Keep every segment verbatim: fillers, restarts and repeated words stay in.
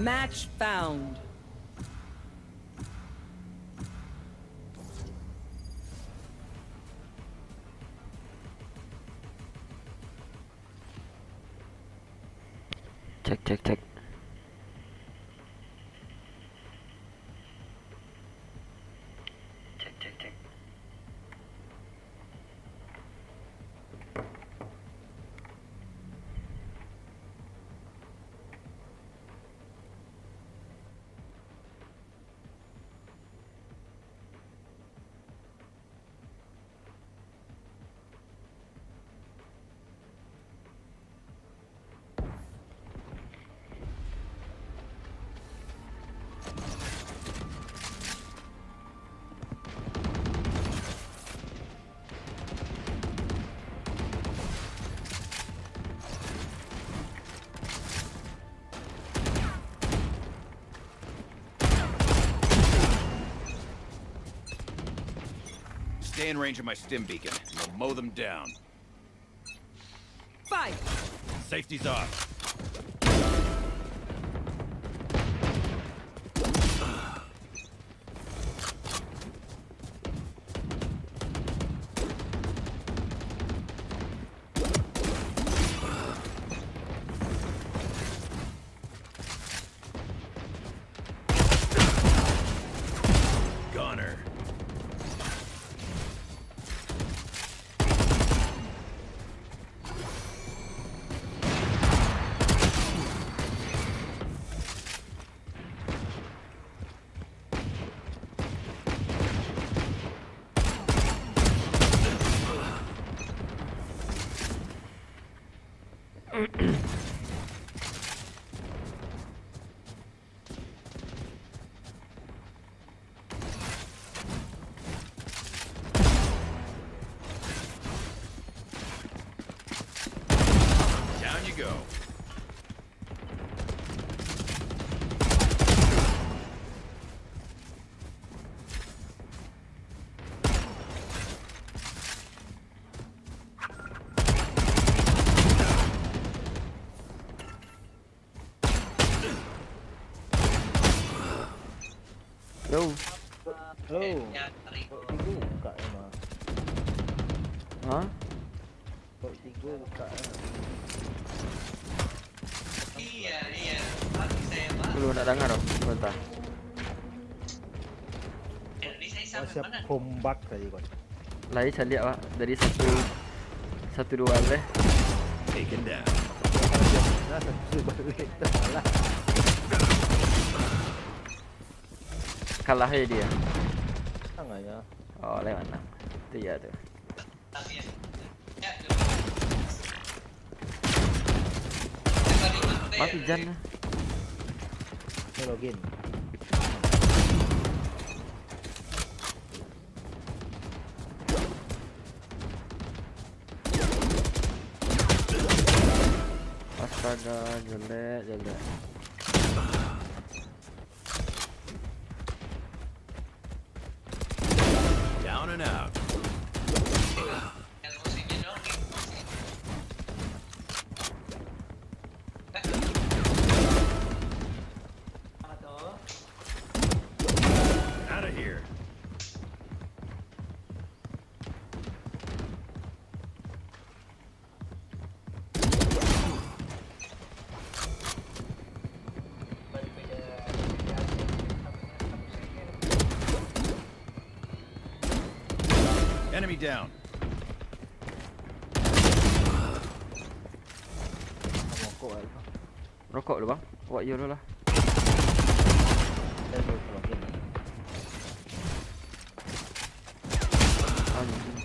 Match found. Cek, cek, cek. Cek, cek, cek. Stay in range of my stim beacon, and we'll mow them down. Fight! Safety's off. Goner. Down you go. Yo. Halo. Kok tigo buka emang? Hah? Kok tigo buka emang? Iya, iya. Tapi saya mah. Belum nak dengar tau. Sebentar. Masih kompak tadi, Kon. Lai caliak, Pak. Dari satu, satu dua leh. Taken down. Nah, satu balik, tersalah. Kalah ya dia. Tangannya. Oh, lai manang. Itu iya tu. Mati Jan lah. Ini login. Astaga, jelek, jelek. Down and out. Out of here. Enemy down. Rokok lah. Rokok dulu, bang. Awak yo dulu lah. Anjing.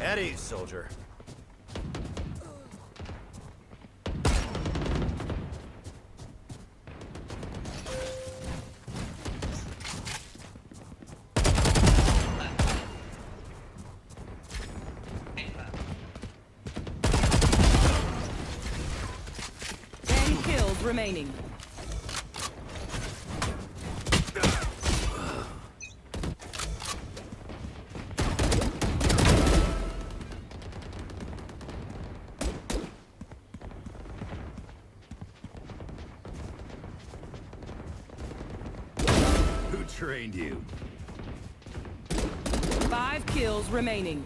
At ease, soldier. remaining. Who trained you? Five kills remaining.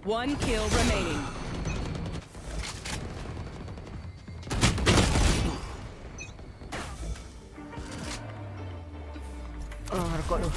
One kill remaining. Ah, rekod tu.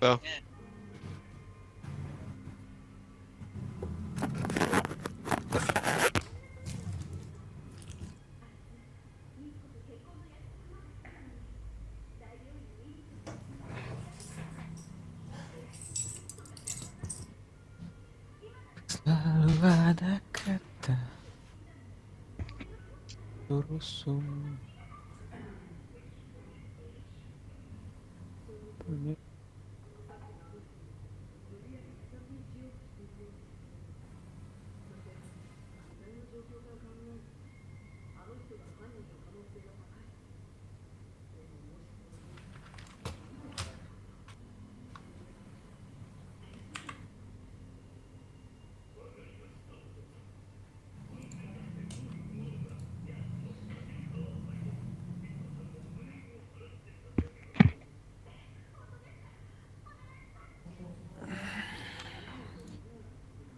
Oh. Selalu ada kata terusung.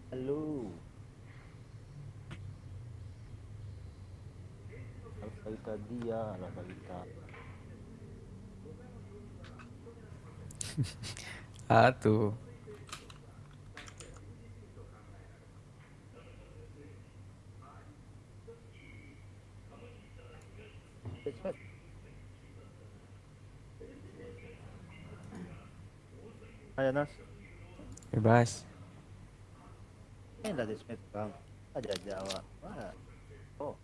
Halo. Alfa Italia, Alfa Italia. Ah, tu. Ayo, Nas. Bebas. Ini dari Smith, Bang. Aja-aja awak. Wah. Oh.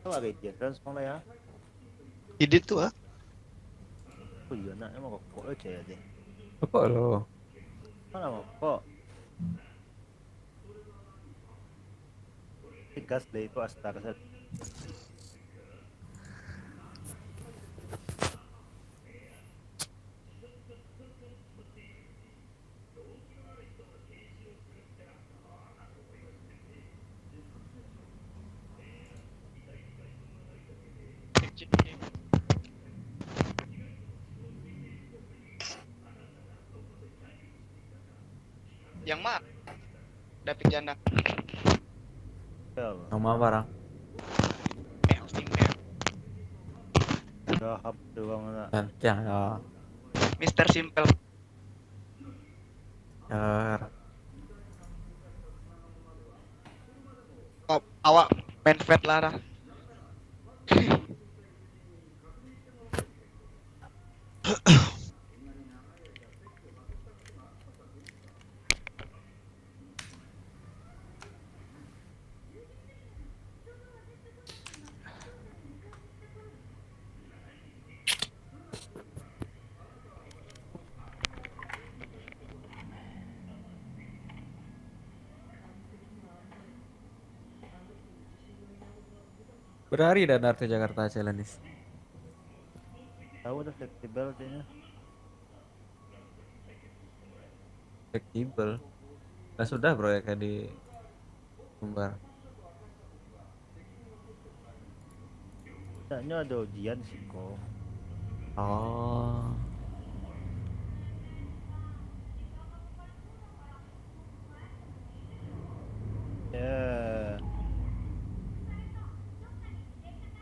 Awak gaji transfer lah ya. Idit tu ah. Oh iya, nak emang rokok lo caya deh. Rokok lo. Mana rokok? Gas deh itu astaga. Yang ma? David Janda. Ya Allah. Nama apa, Rang? Eh, hosting, eh. Udah hap doang nak. Santiang, ya. Mister Simple. Jar. Top, awak main Fed lah dah. Bara hari dah Naruto Jakarta, Celenis? Tahu dah fleksibel kayaknya. Fleksibel. Lah sudah proyeknya di Sumbar. Tidaknya ada ujian siko. Oh. Ya.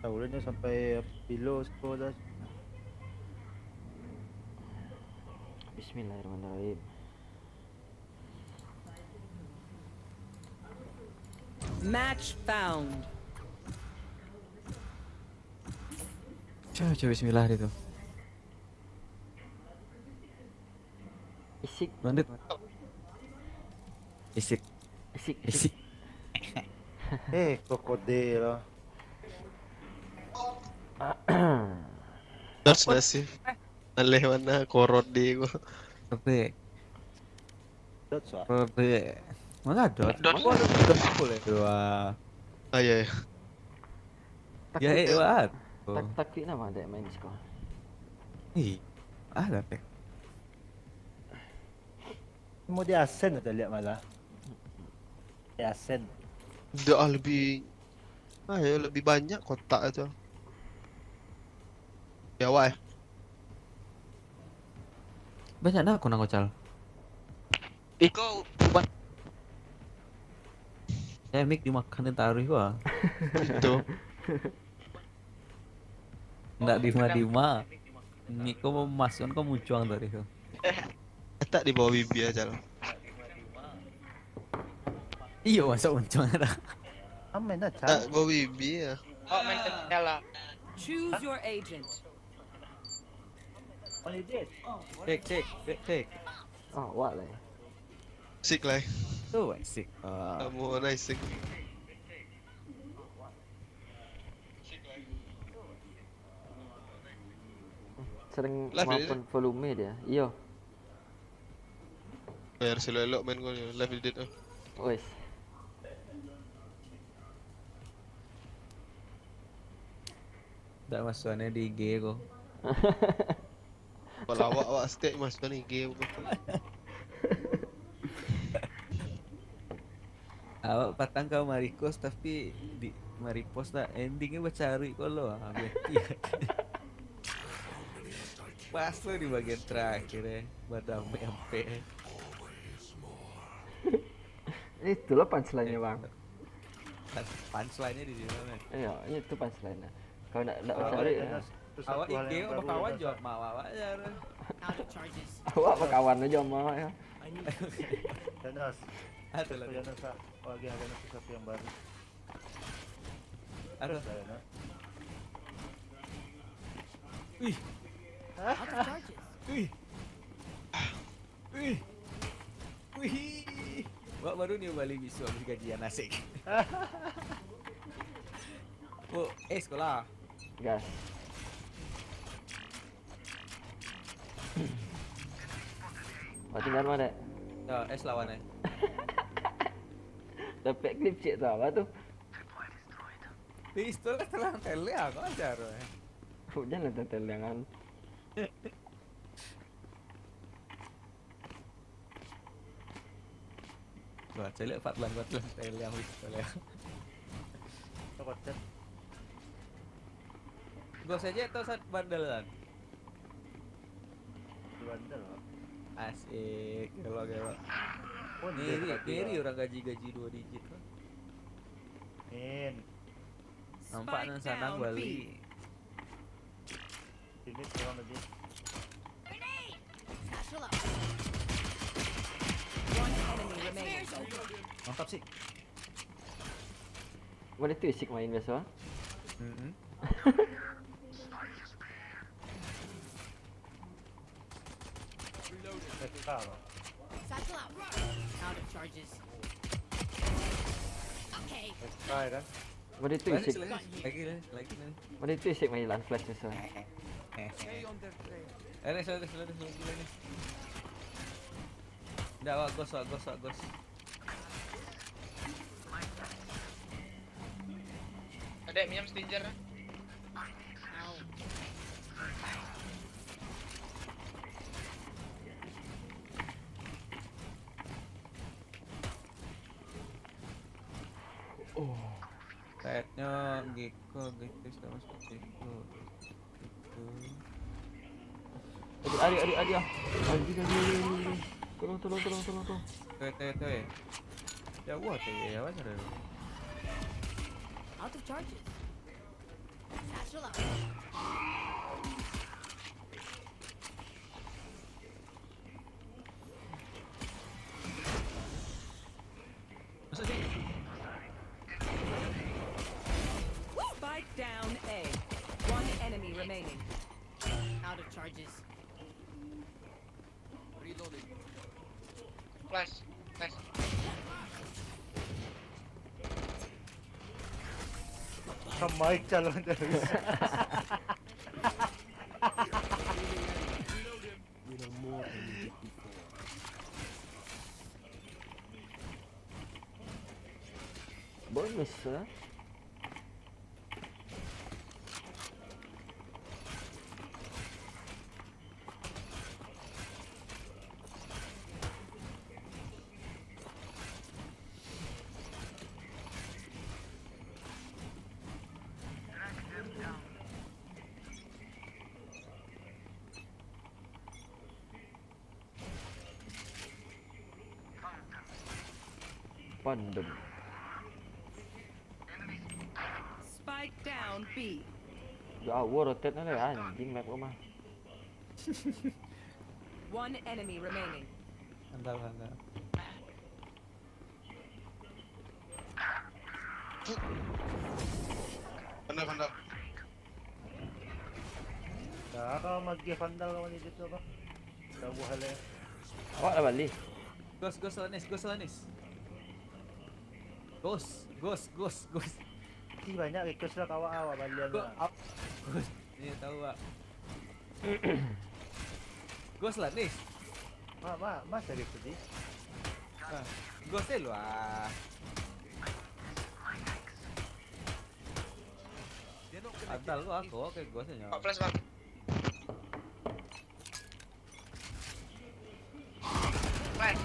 Tahu lah ni sampai bilo siko dah. Bismillahirrahmanirrahim. Match found. Coba, coba bismillah itu. Isik. Lanjut. Isik. Isik. Isik. Eh, krokodil lah. Terus masih. Aleh mana korode ko. Tapi Dot suah. Korode. Mana dot? Dot. Mana dot? Dot boleh. Dua. Ah, iya, iya. Ya, eh, wan. Tak, taktik nama dek main siko. Ih, ada teh. Mau di asen atau lihat malah. Di asen. Dak ah, lebih, ah, ya, lebih banyak kotak itu. Ya, wah. Banyak dah kunang kocal. Iko ubat. Eh, mik dimakan taruh gua. Itu. Ndak dima-dima. Mik ko masuk ko muncuang tadi tu. Letak di bawah bibia aja lah. Iyo, masuk muncuang dah. Aman dah, Cak. Tak bawah bibia. Oh, main lah. Choose your agent. Cek, cek, cek, cek. Oh, wak lah. Sik lah. Tu wak sik. Ah. Kamu nice sik. Sering maupun volume dia. Iyo. Biar silo elok main gua ni, live edit tu. Wes. Dak masuak ni di I G ko. Kalau awak, awak stek masuak ni I G ko. Awak patang ka marikos tapi di maripos tak endingnyo bacaruik ko lo. Ah, berarti. Pas lo di bagian terakhir eh, badamai ampek eh. Itulah punchline-nya, Bang. Punchline-nya di sini, man. Iya, itu punchline-nya. Kalau nak, nak cari, ya. Awak I G awak bakawan jo ma awak, awak aja. Out of charges. Awak bakawan aja ma awak, ya. Janas. Ada lah. Janas, ah. Oh, lagi ada sesuatu yang baru. Ada. Janas. Wih. Out of charges. Wih. Wih. Wih. Wak baru ni bali bisuak bali gajian asik. Oh, eh, sekolah. Gas. Wak tinggal ma, Dek? Ya, es lawan eh. Dapek klip cek tu apa tu? Pistol telang tele aku ajar eh. Hujan lah tetelangan. Wah, caliak Fatlan, Fatlan, tele yang itu, tele. Kocak. Gua saja tau saat bandel kan. Bandel. Asik, gelo, gelo. Oh, ngeri, ngeri orang gaji-gaji dua digit tu. Min. Nampak nan sanang bali. Ini kurang lagi. Satchel out. One enemy remaining. Mantap sih. Mana tu Isik main biasa? Hmm. Satchel out. Out of charges. Okay. Let's try dah. Mana tu Isik? Lagi, lagi, lagi. Mana tu Isik main lan flash biasa? Eh, eh, eh. Ada, ada, ada, ada, ada. Dah, wak ghost, wak ghost, wak ghost. Ada minyak stinger. Oh. Kayaknya Gecko, Gecko sudah masuk Gecko. Adik, adik, adik, adik, ah. Adik, adik, adik, adik, adik. Tolong, tolong, tolong, tolong, tolong. Teh, teh, teh. Jauh ah, teh. Ya, mana tu? Out of charges. Satchel out. Spike down A. One enemy remaining. Out of charges. Reloading. Flash, flash. Sama calon terus. We know more than we did before. Bonus, eh? Pandem. Spike down B. Jauh rotate lah, anjing, map rumah. One enemy remaining. Vandal, vandal. Vandal, vandal. Dah, kalau magiah vandal kawan itu apa? Tahu hal ya. Awak lah balik. Ghost, ghost, Lanis, ghost, Lanis. Ghost, ghost, ghost, ghost. Ih, banyak request lah kawan awak balian Go lah. Up. Ghost. Ni tahu, Pak. Ghost, Lanis. Mak, mak, mas ada sedih. Ah, ghost, eh, lu ah. Vandal lu aku, oke, ghost nya. Pak flash, Bang. Flash.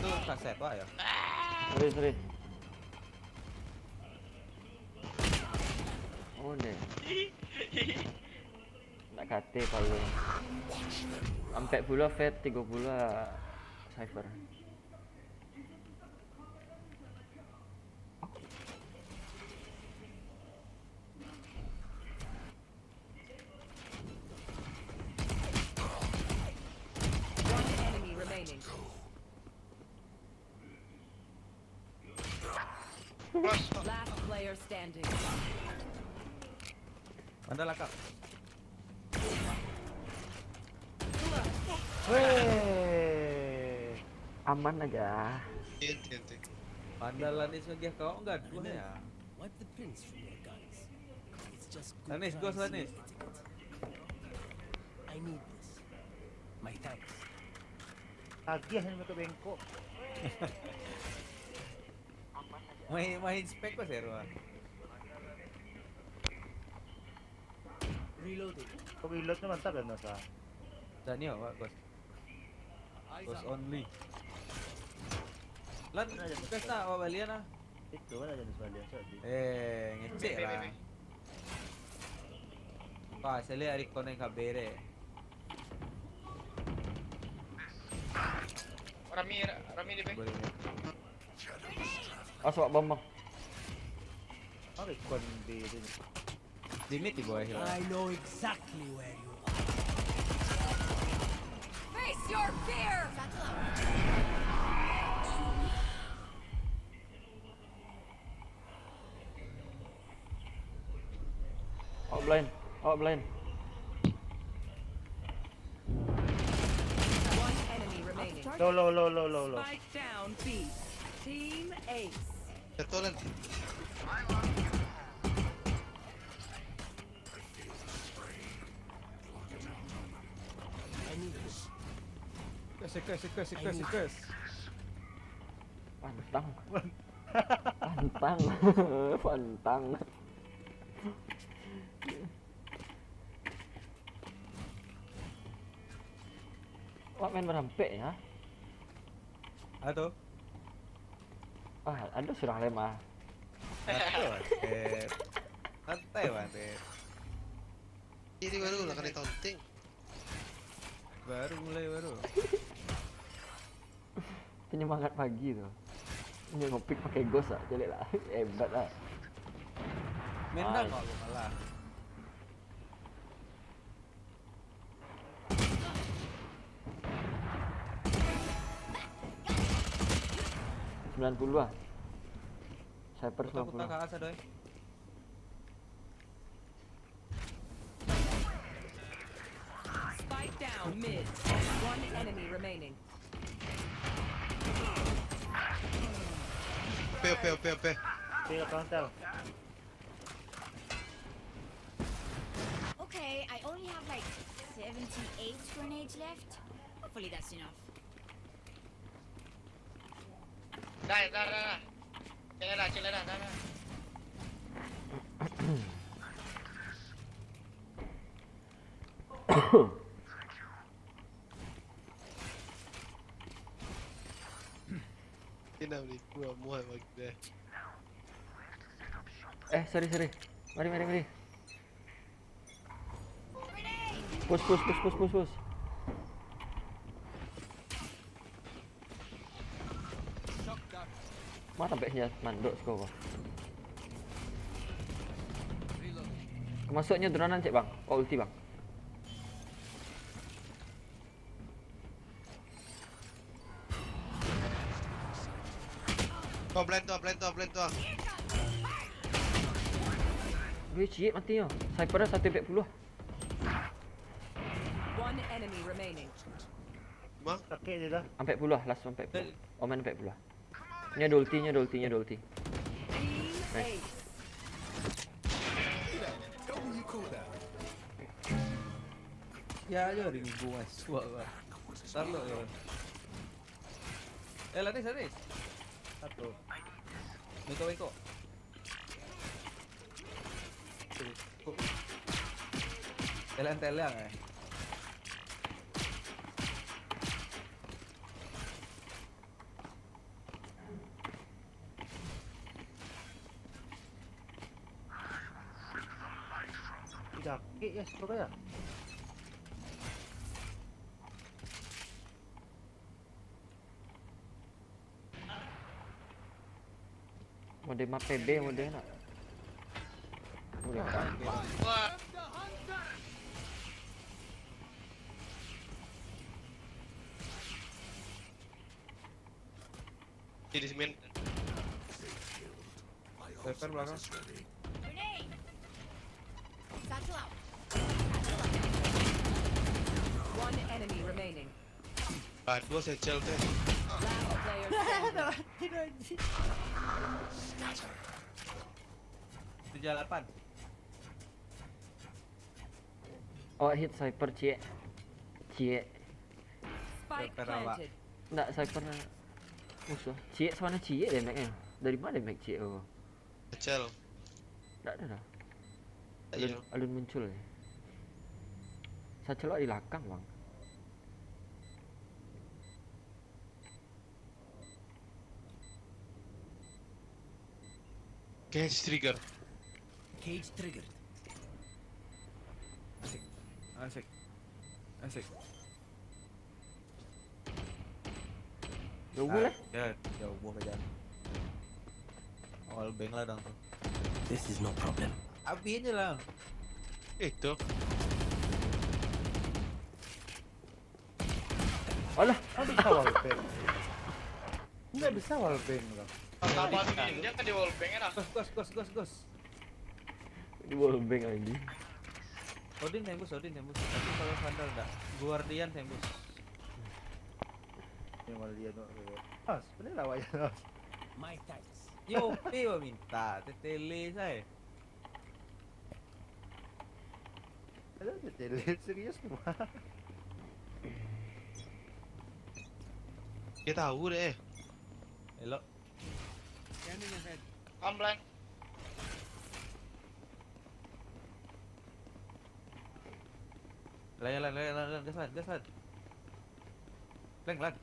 Tu kaset, Pak, ya. Sorry, sorry. Oh, deh. Nak kate palu. Ampek puluah Fed, tigo puluah Cypher. One enemy remaining. Flash. Last player standing. Vandal lah, Kak. Weh. Aman aja. Enti, enti. Vandal, Lanis, magiah kau enggak dua ya. Wipe the prints from your guns. It's just good Lanis, ghost, times Lanis. in etiquette. I need this. My thanks. Agiah ni mereka bengkok. Main, main spek kau seru ah. Reloading. Kau reload tu mantap ya, Nusa. Dah ni awak, ghost. Eyes Ghost up. Only. Lan, request tak awak balian ah? Itu kan aja Nusa balian tadi. Eh, ngecek lah. Wah, saya lihat reconnect K B deh. Rami, Rami di B. Boleh, boleh. Awas, awak bom, bang. Apa ikon B tu ni? Di mid di bawah lah. I know exactly where you are. Face your fear! Awak blind. Awak blind. One enemy remaining. Low, low, low, low, low, low. Spike down B. Team Ace. Jatuh, Lan. Request, request, request, request, request. Pantang. Pantang. Pantang. Awak main barampek ya? Aduh. Ah, aduh, surang lemah. Aduh, Ted. Santai, Bang, Ted. Ini baru lah kena taunting. Baru mulai, baru. Penyemangat pagi tu. Ini ngopi pakai ghost lah, jelek lah. Hebat lah. Mendang Nice. Kok lu malah. Sembilan puluh lah. Cypher Putar, sembilan putar puluh. ke atas, Doi. Spike down mid. One enemy remaining. Ope, ope, ope, ope. Oke, counter. Okay, I only have like seventy-eight grenades left. Hopefully that's enough. Dah, dah, dah, dah. Cek dah, cek dah, dah, dah. Kena beli kuah muat bagi dia. Eh, sorry, sorry. Mari, mari, mari. Push, push, push, push, push, push. Sampai sini mandok siko ko. Masuknyo dronan cek, Bang. Oh, ulti, Bang. Tuh, blind tuh, blind tuh, blind tuh. Weh, ciek mati nyo. Sniper satu ampek puluah. One enemy remaining. Mah? Sakik dia dah. Ampek puluah, last ampek puluah. Omen ampek puluah. Nyo ada ulti, nyo ada ulti, nyo ada ulti. Nice. Ya, aja ringu mas, suak lah. Tarlok ya. Eh, laris, laris. Satu. Bengkok, bengkok. Telang-telang, eh. Sakik ya, suka ya. Mode map P B mode nak. Mode map. Wah. Di semen. Sniper belakang. Satchel out. One enemy remaining. Aduh, satchel teh. Last player standing. Tiga lapan. Awak hit sniper, ciek. Ciek. Spike planted. Ndak, sniper musuh. Ciek, sabana ciek damage-nyo. Dari ma damage ciek tu? Satchel. Ndak ado doh. Alun, alun muncul. Satchel di lakang, Bang. Cage trigger. Cage triggered. Asik. Asik. Asik. Jauah lah. Ya, jauah lah. Wallbang lah dang tu. This is no problem. Habis je lah. Itu. Alah, kok bisa wallbang? Nggak bisa wallbang, bro. Sabar ni, dia kan di wallbang kan? Ghost, ghost, ghost, ghost, ghost. Di wallbang, anjing. Odin tembus, Odin tembus. Tapi kalau Vandal nggak, Guardian tembus. Yang Guardian tu, ah, sebenarnya lawan je lah. My tights. Yo, P minta, tetele saya. Alah, dia tele, serius tu. Dia tahu deh. Elok. Scanning ahead. Come blind. Layan, layan, layan, layan, gas, layan, gas, layan. Lang, lang.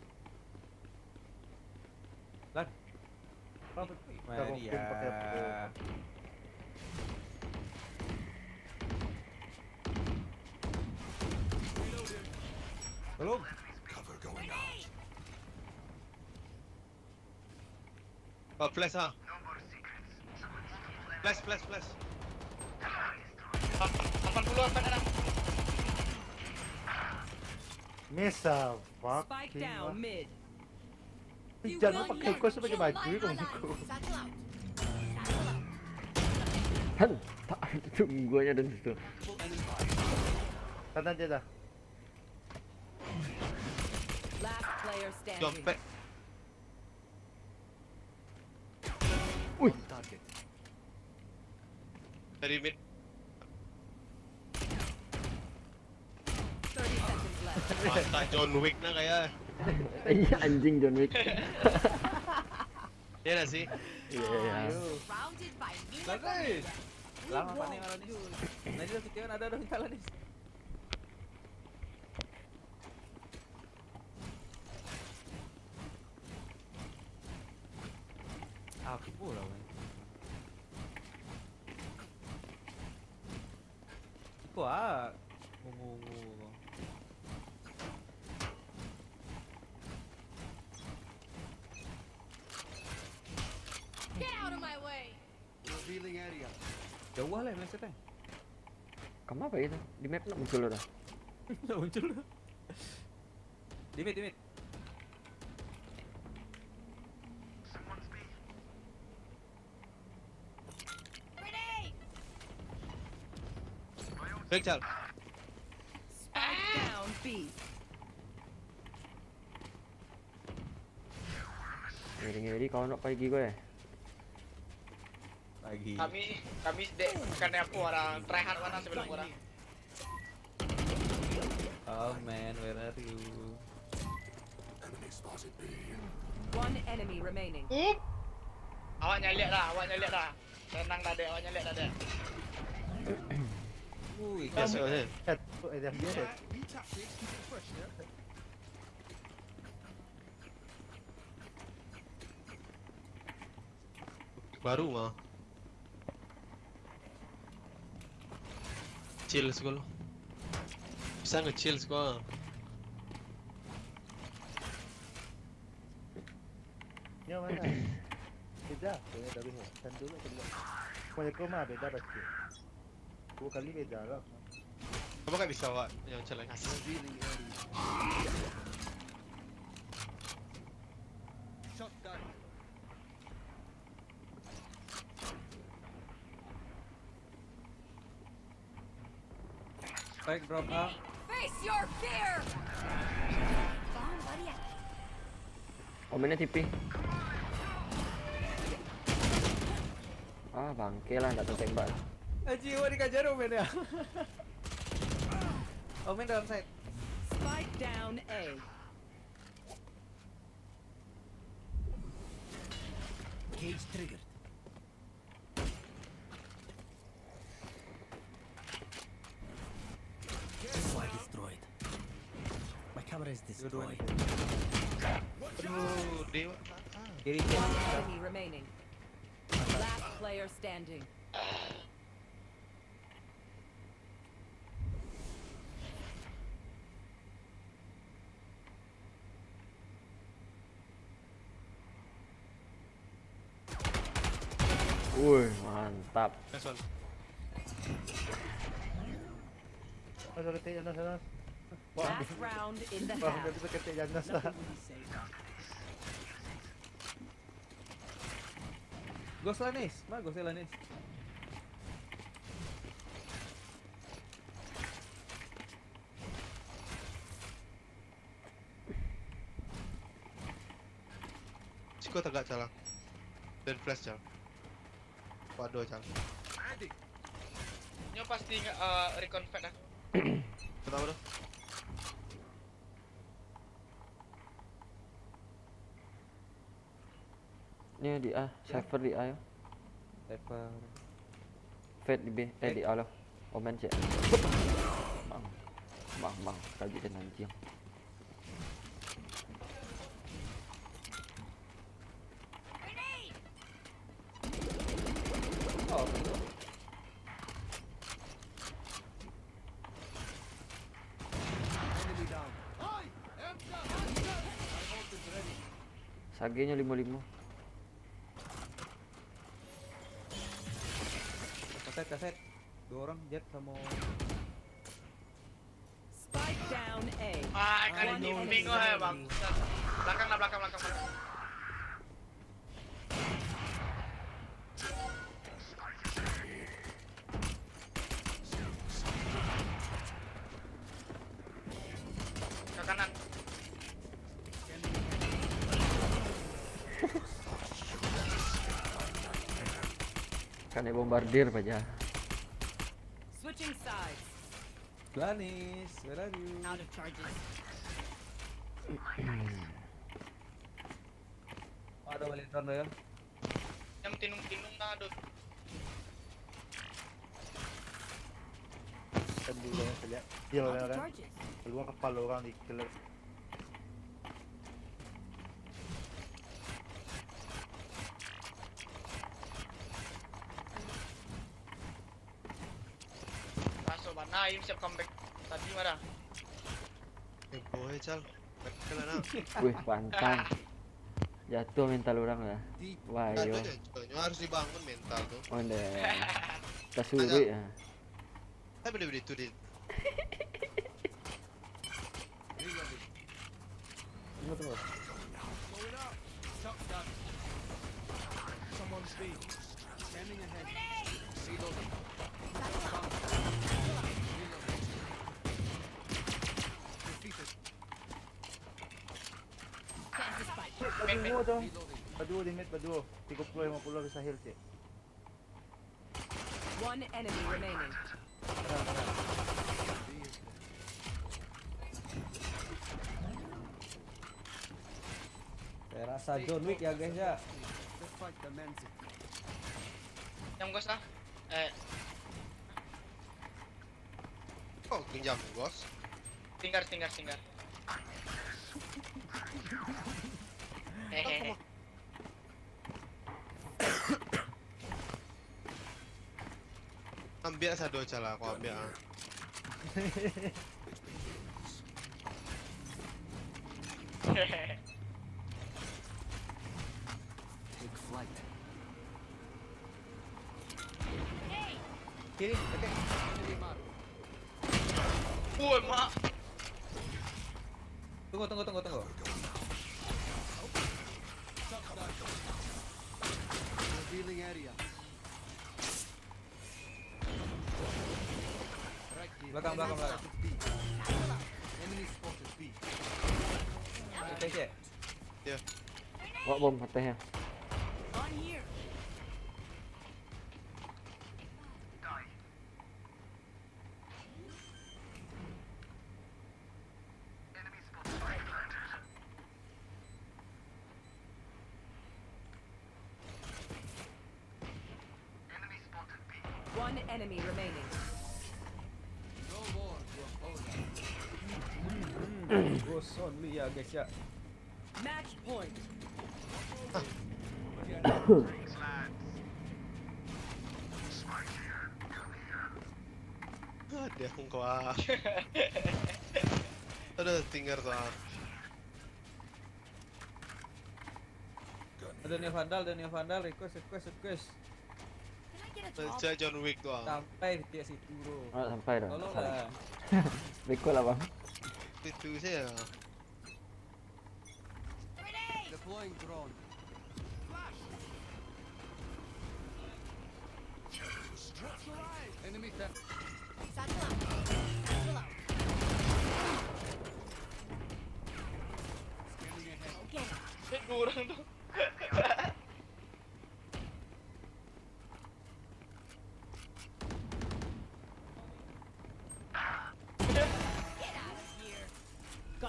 Lang. Apa? Mari ya. Tolong. Cover going out. Oh, flash, ah. Flash, flash, flash. Lapan puluh, lapan puluh. Miss, ah, fuck. Spike down mid. Jangan pakai kau sebagai baju kau muka. Han, tak, tunggu aja dan situ. Kanan dia dah. Last player standing. Jompet. Wih. Dari mid. Thirty seconds left. Mata John Wick nah kayak. Iya, anjing John Wick. Iya dah sih. Iya, iya. Surrounded by me. Bagus. Lama panik malam ni. Nah, dia fikir kan ada orang kalah ni. Aku lah, weh. Iko ah, ungu-ungu ko. Jauah lah meleset, eh. Kama pai itu? Di map ndak muncul dah. Ndak muncul dah. Di mid, di mid. Baik, Cal. Spike down B. Ngeri-ngeri kau nak pergi kau, eh? Lagi. Kami, kami dek, bukan apa orang try hard mana sebelum orang. Oh man, where are you? One enemy remaining. Up. Awak nyaliak lah, awak nyaliak lah. Tenang dah, dek, awak nyaliak dah, dek. Ui, kasut. Baru mah. Chill sikul. Bisa nge-chill sikul. Nyo mana? Beda, beda dari ni. Kan dulu kedua. Pokoknya kau mah beda pasti. Dua kali beda lah. Apa nggak bisa, Wak? Yang challenge. Shotgun. Spike drop A. Face your fear. Bomb buddy. Omennya T P. Ah, bangke lah, ndak tertembak. Anjing, awak dikajar Omen ya. Omen dalam side. Spike down A. Cage triggered. Destroyed. My camera is destroyed. Aduh, dewa. Kiri, kiri. One enemy remaining. Last player standing. Woi, mantap. Nice one. Aduh, ketik Janas, Janas. Last round in the half. Wah, udah bisa ketik Janas lah. Ghost lah, Nis. Mana Ghost lah, Nis? Siko tagak, Cal. Dan flash, Cal. Waduh, Cal. Nyo pasti ingat, eh, recon fat dah. Kenapa tu? Ni di A, ya. Cypher di A ya. Cypher. Fade di B, eh, di A lah. Omen cek. Bang. Bang, bang, kaji dan anjing. Oh, Sagenyo limo limo. Kaset, kaset. Dua orang, Jet samo. Spike down A. Ah, kali timing wah, bangsat. Belakang lah, belakang, belakang, belakang. Ke kanan. Kena bombardir paja. Switching sides. Blanis, where are you? Out of charges. Ada balik drone ya. Yang tinung-tinung dah ada. Kan dulu yang saya lihat. Dia orang kan. Keluar kepala orang di kelas. Masuk mana? Aim siap comeback. Tadi marah. Eh, boy, Cal. Betul lah, nak. Wih, pantang. Jatuah mental urang lah. Wah, iyo. Jatuah, jatuah. Nyo harus dibangun mental tu. Oh, ndak. Tasuruik, ah. Tapi beli-beli tu, Din. Tunggu, tunggu. Someone's B. Scanning ahead. Reloading. Reloading. Defeated. Baduo tu. Baduo di mid, baduo. Tigo puluah, limo puluah bisa heal, cek. One enemy remaining. Tenang, tenang. Saya rasa John Wick ya, guys, ya. Yang ghost lah. Eh. Oh, genjam, bos. Tinggal, tinggal, tinggal. Hehehe. Ambiak sado, Cal, aku ambiak, ah. Take flight. Kiri, oke. Woi, mak. Tunggu, tunggu, tunggu, tunggu. Revealing area. Belakang, belakang, belakang. Enemy spotted B. Oke, oke. Ya. Bawa bom atasnya. On here. One enemy remaining. Go sound ya, guys, ya. Match point. Ada engkau, ah. Aduh, tinggal tu, ah. Ada Neo Vandal, ada Neo Vandal, request, request, request. Cak John Wick tu, ah. Sampai di tiap situ, bro. Oh, sampai dah. Tolonglah. Request lah, Bang. Itu saya. Deploying drone. Enemy down. Satchel out. Satchel out. Scanning ahead. Oke. Eh, dua orang tu.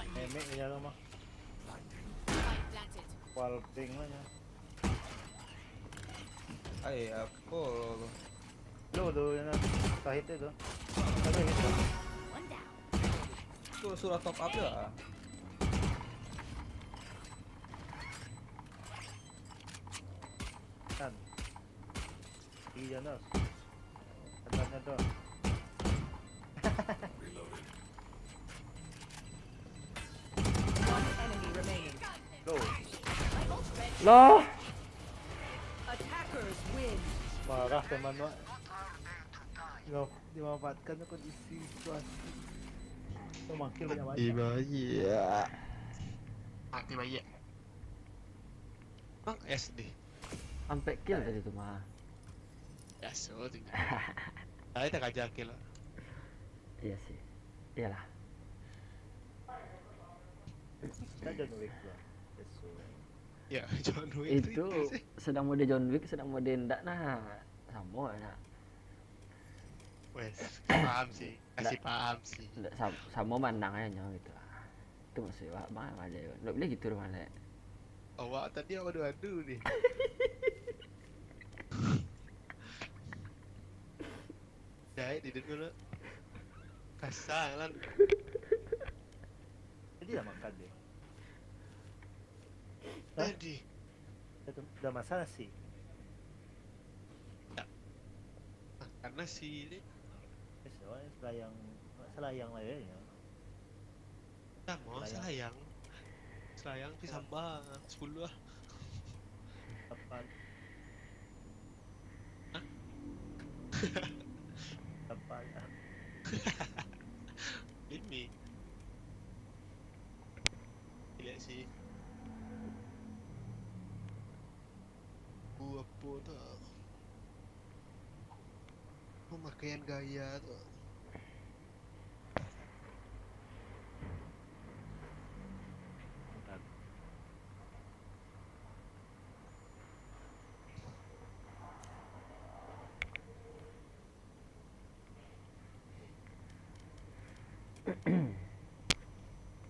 Memek di dalam mah. Wall ping lah nya. Ai, aku. Lo tu yang nak sahit tu. Ada hit tu. Tu suruh top up je lah. Kan. Iya, Nos. Katanya, Don. One enemy remaining. Loh. Attackers win. Parah teman, Wak. Dimanfaatkan kondisi situasi. Mati banyak. Mati banyak. Bang S D. Sampai kill tadi tu mah. Biaso tu. Tadi tak kaja kill lah. Iya sih. Iyalah. Kan John Wick tu. Ya, John Wick itu itu sih. Sedang mode John Wick, sedang mode ndak nah. Sama nah. Wes, paham sih. Kasih paham sih. Ndak sam-, samo manang aja nyo gitu lah. Itu maksud awak, bang, aja yo. Ndak boleh gitu doh, Malek. Awak tadi awak adu-adu ni. Jahit di dulu. Kasar lah. Jadi lah makan dia. Hah? Jadi. Dah, dah masak nasi? Tak. Makan nasi ni. Eh, selayang, selayang lah ya. Sama, selayang. Selayang. Selayang pi samba, sepuluh lah. Hah? Apa ya? Ini. Gila sih. Ku apa tu? Pemakaian gaya tu.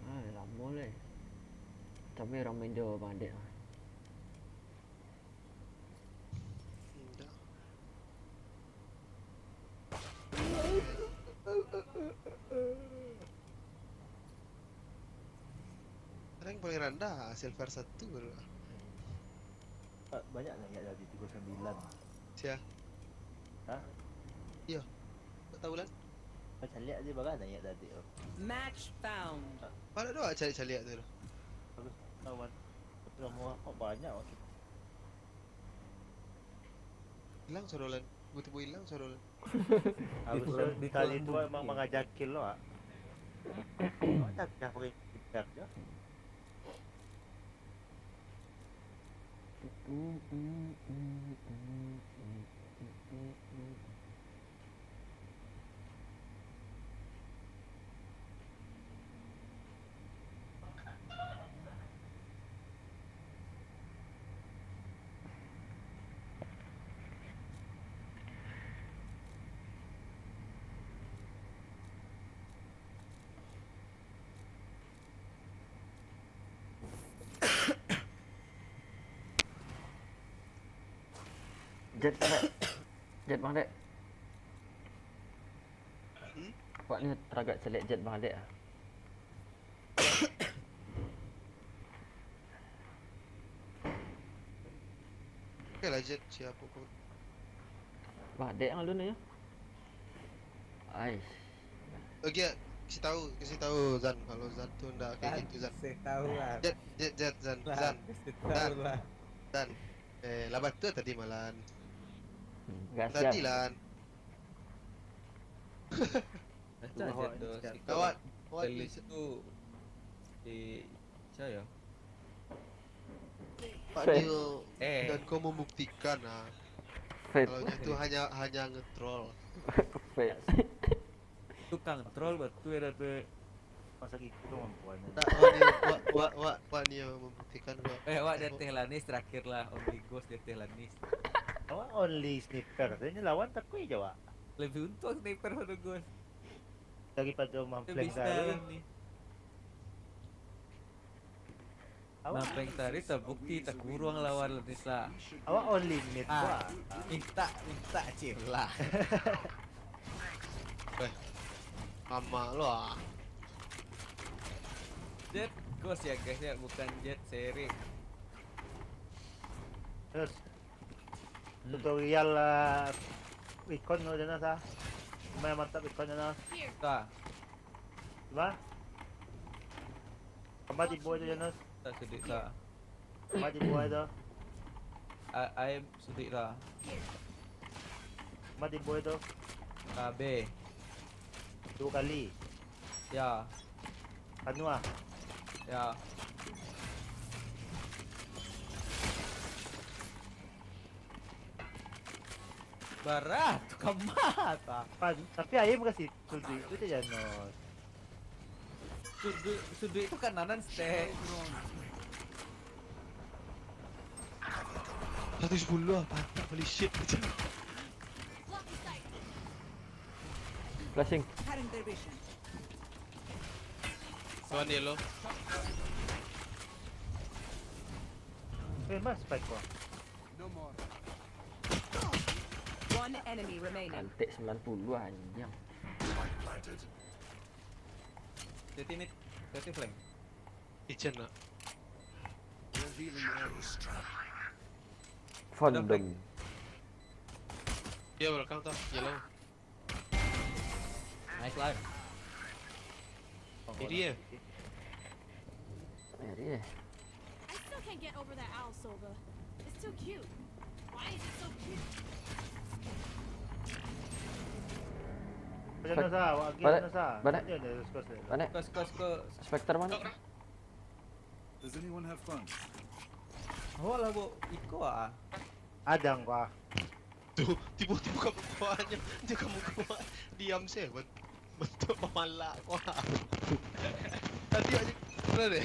Ah, lamo lai. Tapi urang main jo Bang Adek lah. Indak. Rank paling randah, silver satu baru. Ba-, banyak naiak dari tigo sambilan. Sia? Hah? Iyo. Tak tahu lah. Macam lihat je barang naiak tadi tu. Match found. Mana doa cari-cari tu? Bagus lawan. Tapi lama kok banyak waktu. Hilang sorolan. Tiba-tiba hilang sorolan. Harus itu, kali itu emang mengajakin lo, ah. Macam dah pakai kitab je. Jet, Bang Dek. Jet, Bang Dek. Hmm? Awak ni taragak caliak Jet, Bang Dek ah. Oke lah, Jet, siapa pun. Bang Dek yang alun aja. Aish. Oke, kasih tahu, kasih tahu Zan kalau Zan tu ndak kayak gitu, Zan. Kasih tahu lah. Jet, Jet, Jet, Zan, Lah, Zan. Kasih tahu Zan. Lah. Zan. Eh, laban tu tadi malam. Hmm, Hati-hati, Lan. Macam Jet tu, Jet. Sikap Awak, awak Felix bisa tu di, siapa ya? Pak Fair. Dio Eh. dan kau membuktikan, ah. Fair. Kalau dia tu hanya, hanya nge-troll. Fair. Tukang troll betul ya, tu. Masa gitu kemampuannya. Tak, awak ni, awak, awak, awak, awak ni yang membuktikan, awak. Eh, awak di atas Lanis terakhir lah, only ghost di atas Lanis. Awak only sniper, katanya lawan takui je, awak. Lebih untung sniper pada ghost. Daripada Dia mampleng bisa tadi. Lah ni. Awak Mampleng tadi terbukti terkurung lawan Lanis lah. Awak only mid Ah, wah. minta, minta cil lah. Eh, lama lo ah. Jet ghost ya guys ya, bukan Jet Serif. Terus Hmm. tutorial ah, recon lo Janas ah. Lumayan mantap recon Janas. Here. Ka. Cuma Tambah tibo itu Janas. Tak sedih ka. Tambah tibo itu. A-, air sedih ka. Tambah tibo itu. Ka B. Dua kali. Ya. Anu ah. Ya. Barah tu kamat ah. Pan, tapi air bukan situ, Dwi. Itu je Janos. Sudut, sudut tu kananan stack. Satu sepuluh lah, mantap, holy shit. Flashing. One yellow. Eh, mas, spike gua. One enemy remaining. Kantik sembilan puluh, anjing. Titi mid, Titi flank. Kitchen nak. Fandom. Dia belakang tu, yellow. Nice life. Ini ya. Ini ya. I still can't get over that owl, Sova. It's So cute. Why is it so cute? Macam mana, Sa? Awak lagi Balik, mana, Sa? balik. Dia ada skos dia. Mana? Kos, kos, kos. Spectre mana? Does anyone have funds? Awak lah, Bu. Iko ah. Ada kau ah. Tu, tiba-tiba kamu kuatnya, dia kamu kuat. Diam sih, bet- bentuk pemalak. Wah. Tadi aja, betul deh.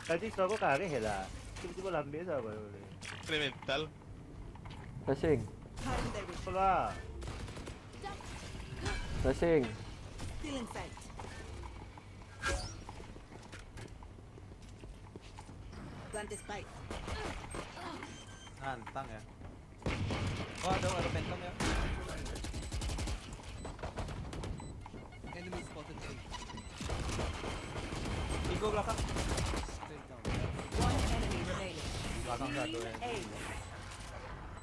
Tadi suara kareh je lah. Tiba-tiba lambik suara boleh. Kena mental. Flashing. Cutting their vision. Itulah. Flashing. Still in sight. Plant the spike. Nantang ya. Oh, ada, ada phantom ya. Enemy spotted A. Tiga belakang. One enemy remaining. Belakang satu ya. A.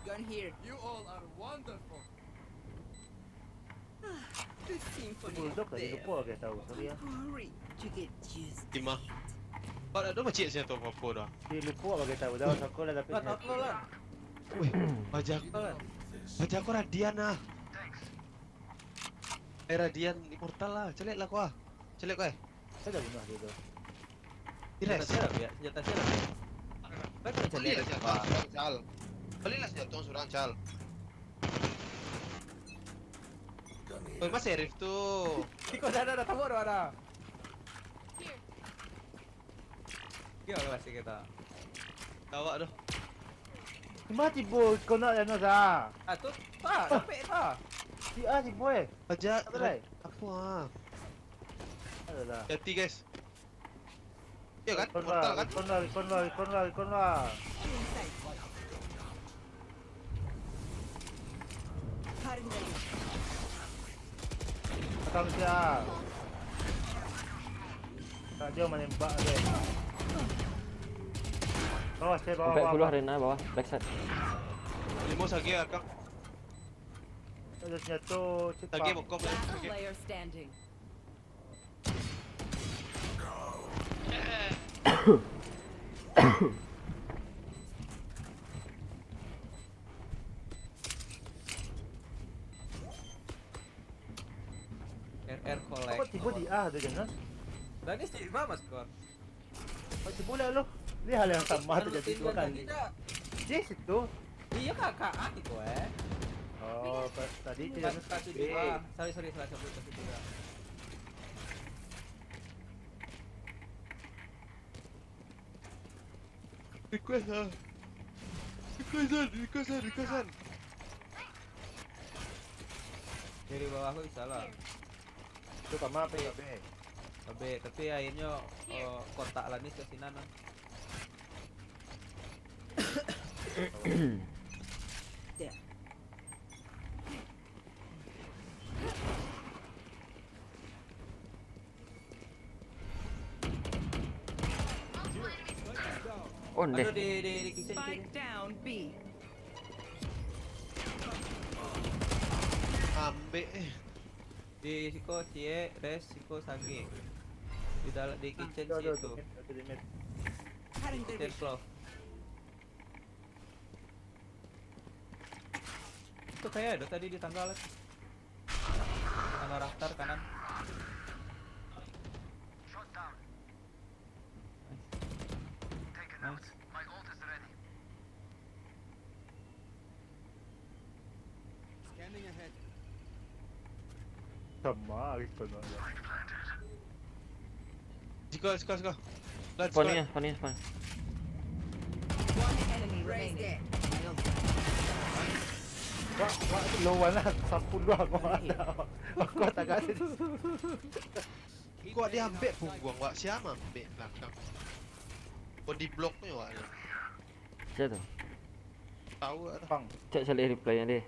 Gun here. You all are wonderful. The symphony of Bulldog tadi death. lupa pakai tahu, sorry ya. Hurry to get used to Timah. it. Kau ada macam siapa tu apa-apa dah. Dia lupa pakai tahu dah, aku lah tapi Lah, tahu lah. Weh, baja aku, Tahu lah. baja aku radian ah. Eh, radian immortal lah, caliak lah kau ah. Caliak kau eh. Saya dah bunuh dia tu. Senjata Ires. siapa ya? Senjata siapa ya? Kau tak bisa Balilah lihat senjata apa? Surang, Cal. Balilah senjata surang, Cal. Oi, mas Arif tu. Iko dah, dah, dah, tabuk dah, dah. Kira lah sih kita. Awak tu. Mati boy, kau nak yang nak sah. Ah, tu, tak, dapat tak? Si A si boy. Baja. Apa lai? Apa ah? Alah. Hati guys. Ya kan? Recon Mortal lah, kan? recon lah, recon lah, recon lah, recon lah. Cutting their vision. Belakang siap. Tak dia menembak dia. Bawah saya bawah. Sampai Bawah, puluh bawah. Rena bawah, backside. Limo sage akang. Ada senjata cek Sage bang. bokong Last sage. Player standing. R R collect. Apa tiba di A tu je nah? Tadi si Ima mas kor. Apa tiba lah lo? Ni hal yang sama terjadi dua kali. Tidak. Di situ. Iya kakak ah gitu eh. Oh, pa- tadi tu Pas yang pas juga. Sorry sorry salah sebut pas juga. Request ah. Request ah, request ah, request ah. Dari bawah aku bisa lah. Tu kamar apa ya, B? Tapi tapi akhirnya eh, kotak lanis ke sinan lah. There. On deh. Aduh di di di kitchen kitchen. Spike down B. Ambek eh. Di siko ciek, rest siko sage. Di dalam di kitchen Aduh, aduh, situ. aduh, aduh, aduh. Cutting their Kitchen vision. cloth. Itu kayak ada tadi di tangga lah. Tangga rafter kanan. Nice. Nice. Scanning ahead. Sama hari kau nak. Siko, siko, siko. Let's Spawn go. ni, spawn ni, spawn. One enemy remaining. Wah, wah, lawan lah. Sapu dua kau ada. Aku tak ada. Kau dia ambek pungguang wak, siapa ambek belakang? Kau di blok ni wak. Siapa tu? Tahu tak? Pang. Cek caliak replay-nya deh.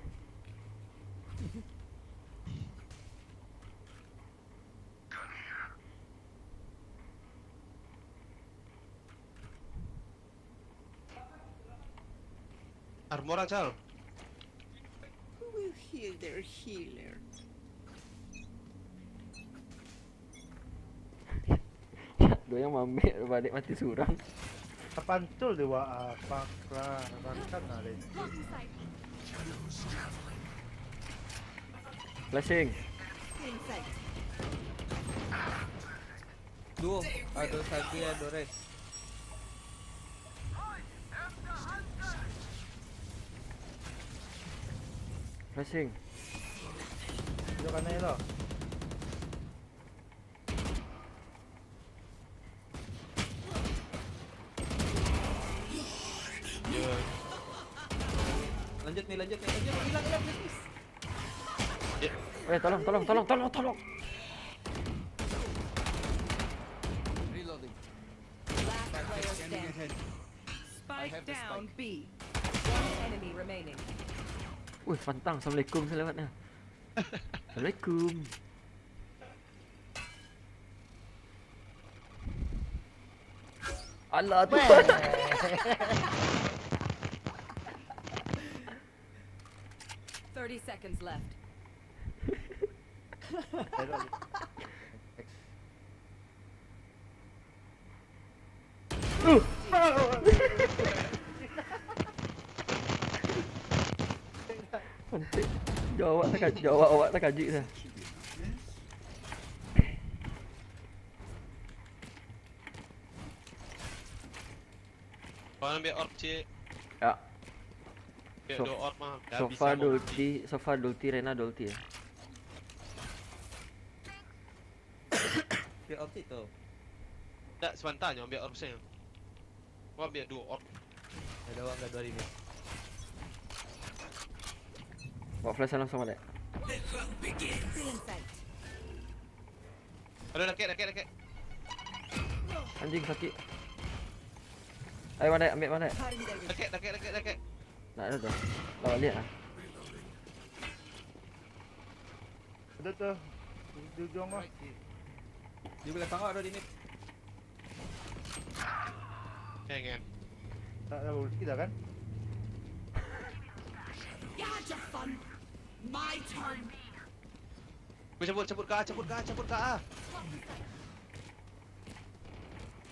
Armor aja. Who will heal their healer? Dua yang mamek balik mati surang. Tapantul dewa apa? Rangkan lah deh. Flashing. Duo, ado Sage, ado Rex. Flashing. Tunjuk kanan lo. Lanjut nih, lanjut nih, lanjut. Hilang, hilang, please. Eh, tolong, tolong, tolong, tolong, tolong. Reloading. Last player Scanning standing. Ahead. Spike have the down spike. B. One enemy remaining. Wih, Fantang, assalamualaikum selawatnya. Assalamualaikum. Allah tu. Thirty seconds left. Jawab tak jawab awak tak kaji dah. Kau ambil orb, cik. Ya. Ambil So- dua orb mah. Dah So bisa far kau dua ulti, so far dua ulti, Rena dua ulti ya. Pick up situ. Tak, sebentar je ambil orb saya. Kau ambil dua orb. Ada orang dah dua ribu. Bawa flash langsung balik. Still inside. Ada raket, raket, raket. Anjing sakit. Ayo, Manek, ambil Manek. Cutting their vision. Raket, raket, raket, raket. Nak ada tu. Lawan dia lah. Ada tu. Di ujung lah. Di belakang kau ada di mid. Jangan. Tak ada ulti dah kan? Gotcha, fun. My turn. Kau cabut, cabut ke A, cabut ke A, cabut ke A.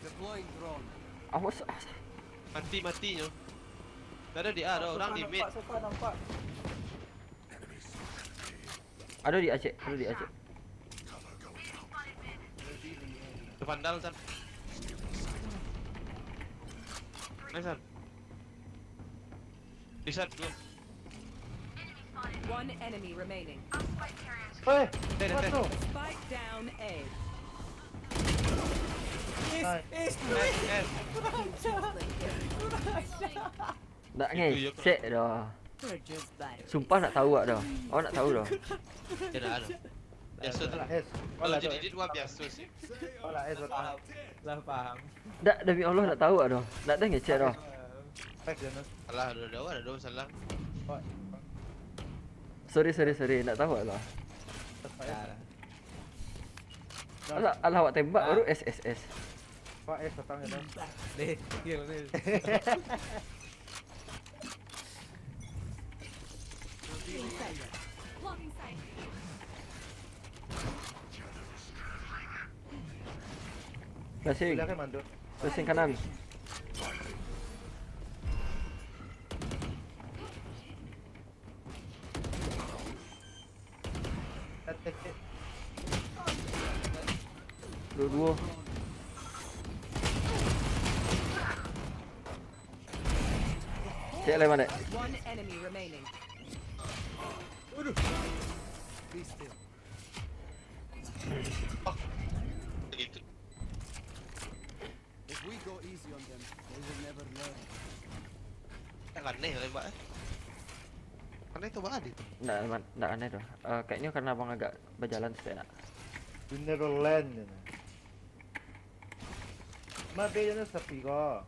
Deploying drone. Awas, awas. Mati, mati nyo. Tak ada di A, ada orang di mid. Nampak, nampak. Ada di Aceh, ada di Aceh. Ada vandal, San. Nice, San. Di San, dua. One enemy remaining. Hei, Teh, teh, apa teh. tu? Spike down A. Nice. Nice, nice. Nak Itu yo, ngecek dah. They're just batteries. Sumpah nak tahu tak dah. Awak nak tahu dah. Dia dah ada. Biasa tu. Alah, S. Kalau Alah, jadi S. dia dua biasa sih. Alah, S. Paham. Lah paham. Dak, demi Allah nak tahu tak dah. Nak dah ngecek dah. Baik, Janus. Alah, ada ada ada masalah. Pak. Sorry, sorry, sorry. Nak tahu tak lah. Pak S. Dah. Alah, alah awak tembak baru S S S. Pak S datang, Janus. Deh, kill, kill. Flashing. Boleh kan mandor. Flashing kanan. Tek, tek, tek. Dua-dua. Cek lain mana? One enemy remaining. Be still. Gitu. If we go easy on them, they will never learn. Tak aneh lah, Mbak. Eh. Aneh tu, Mbak, ada tu. Ndak, man- ndak aneh tu. Eh, kayaknya karena abang agak berjalan sebentar. Mineral land ni. Mak B Janus sepi ko.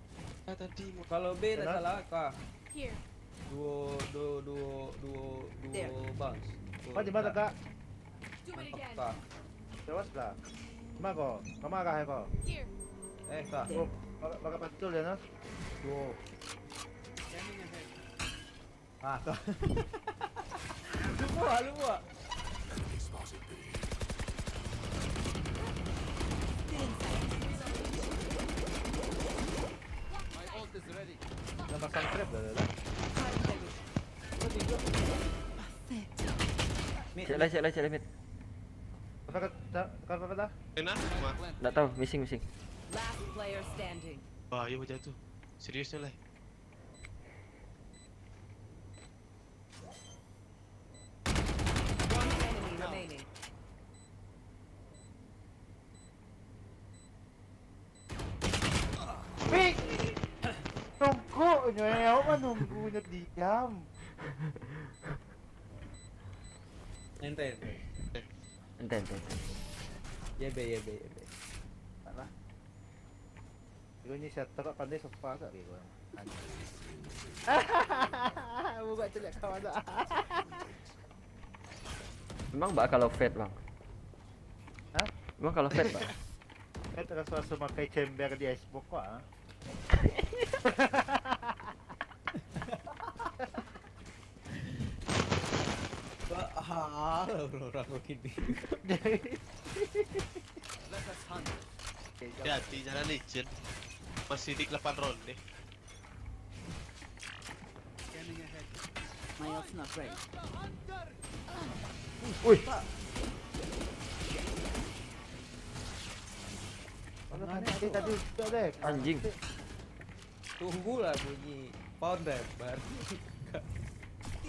Ah, tadi mau Kalau B tak Kenapa? salah kah? Here. Duo, duo, duo, duo There. Bounce. Duo Kau di mana, tak? Kak? Do it again. Kah? Jawab lah. Mana kau? Kau mana kau? Here. Eh, kah? Oh, baka, baka patul, Janus. Duo. Ah, kah? Lupa, lupa. Still inside. Trap dah, dah, dah. Mid, Cek lah, cek lah, cek lah, mid. Apa kata? Apa kata? Kena? Wah. Nggak tahu, missing, missing. Last player standing. Wah, iya macam tu. Serius tu lah. One enemy remaining. Pik! Tunggu nyo, awak mah nunggu nyo diam. Ente, ente. Ente, ente, ente. Ye be, ye be, ye be. Alah. Iko ni siapa tak pandai sofa tak dia orang. Buka celiak kawan tak. Memang bak kalau fat, Bang? Hah? Memang kalau fat, Bang? Kan terasa-rasa makai chamber di Xbox kok ah. Wah, ah, orang-orang kok gini. Hati-hati jalan licin. Masih di delapan ronde. My ult's not ready. Wih. Mana tadi tadi tak ada. Anjing. Tunggulah bunyi founder baru.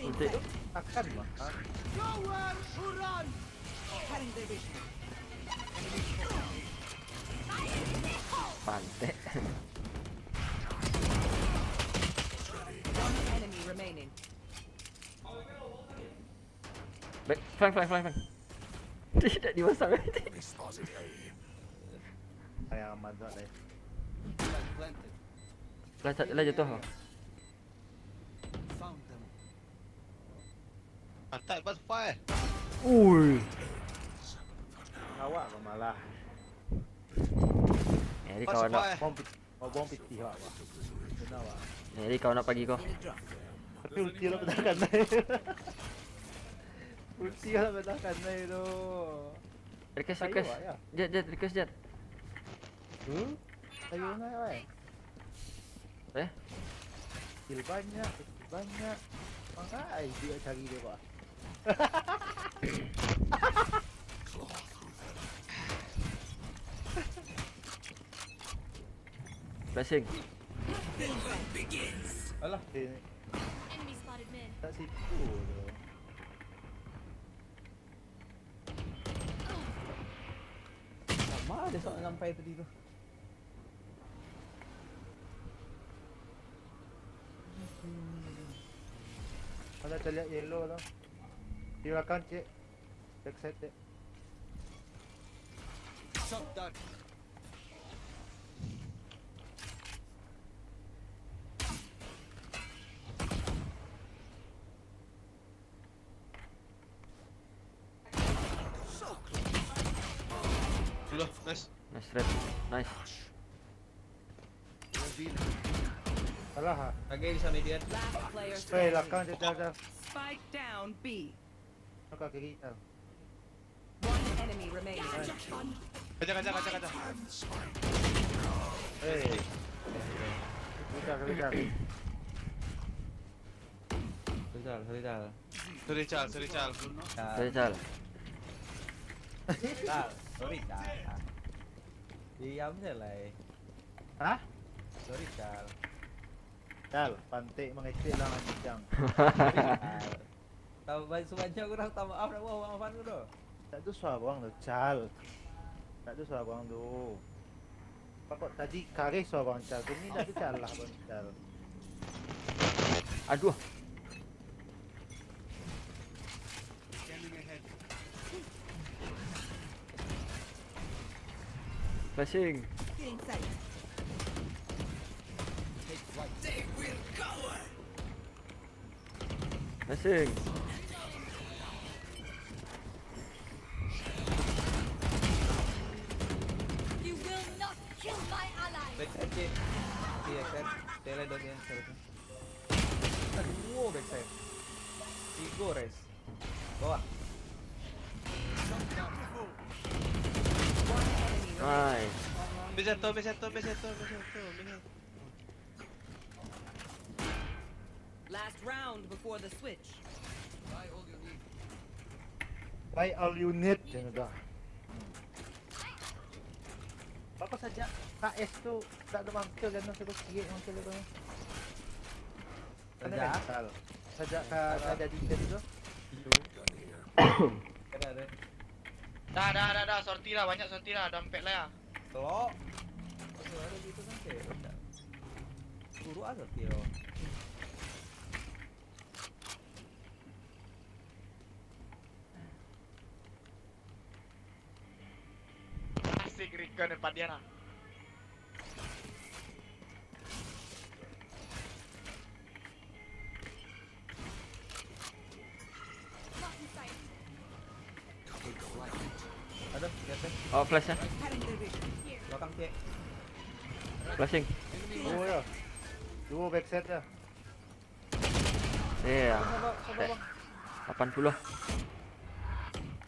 Ulti. Takkan mah. Cutting their vision. Pantek. One enemy remaining. Back, flank, flank, flank, flank. Tidak dimasang. Ayah amat tak deh. Planted. Lah, cat- lah jatuh, Bang. Found them. Pantat pas fire. Ui. Awak kau malah. Jadi Pas kawan nak, fire. Bom pit, oh, bom piti awak. Benar awak. jadi kawan nak pagi kau. Tapi ulti lah benar kan. Ulti lah benar kan tu. Request, Sayo request. Awak ya. Jet, jet, request, jet. Hmm? Sayo nak wai. Eh? Skill banyak, skill banyak. Mangkai dia cari dia kok. Flashing. Alah, Eh, Enemy spotted mid. tak situ tu. Sama aja sok sampai tadi tu. Ada terlihat yellow tu. Di belakang cek. Backside cek. Shot dart. Dulu, nice. Nice trap. Nice. Salah ah. Lagi bisa median. Last player Weh, standing. belakang cek dah dah. Spike down B. Belakang kiri dah. One enemy remaining. Kaca, kaca, kaca, kaca. Eh. Kejar, kejar. Sorry, Cal, sorry, Cal. Sorry, Cal, sorry, Cal. Cal. Sorry, Cal. Cal, sorry, Cal. Diam je lah, eh. Hah? Sorry, Cal. Cal, pantik mangecek lah macam. Sorry, Cal. Tahu banyak, banyak orang tak maaf nak buat maafan tu doh. Tak tu suara orang tu, Cal. Tak tu suara orang tu. Pakok tadi kareh suara orang, Cal. Kini tak tu Cal lah, Bang Cal. Aduh. Scanning ahead. Flashing. Feeling sight. They will cover. Flashing. You will not kill my ally. Backside, cik. Iya, kan. Tele dot yang satu. Aduh, backside. Tiga, res. Bawah. Nice. Ambil satu, ambil satu, ambil satu, ambil satu, ambil satu. Last round before the switch. Buy all you need, jan udah. Apo sajak K S tu tak ado mangkil, dan sudah kiek mangkil tu. Kan ado mental. Sajak ka, ka jadi dia tu. Dah, dah, dah, dah, sorti lah, banyak sorti lah, ado ampek lah ya. Telok. Aduh, ado gitu kan, cek. Buruk aja, Tio. Asik, Rico depan dia lah. Aduh, di atas. Oh, flash ya. Belakang, cek. Flashing. Duo ya. Duo backside ya. Iya. Sabar, sabar, Bang. Delapan puluh.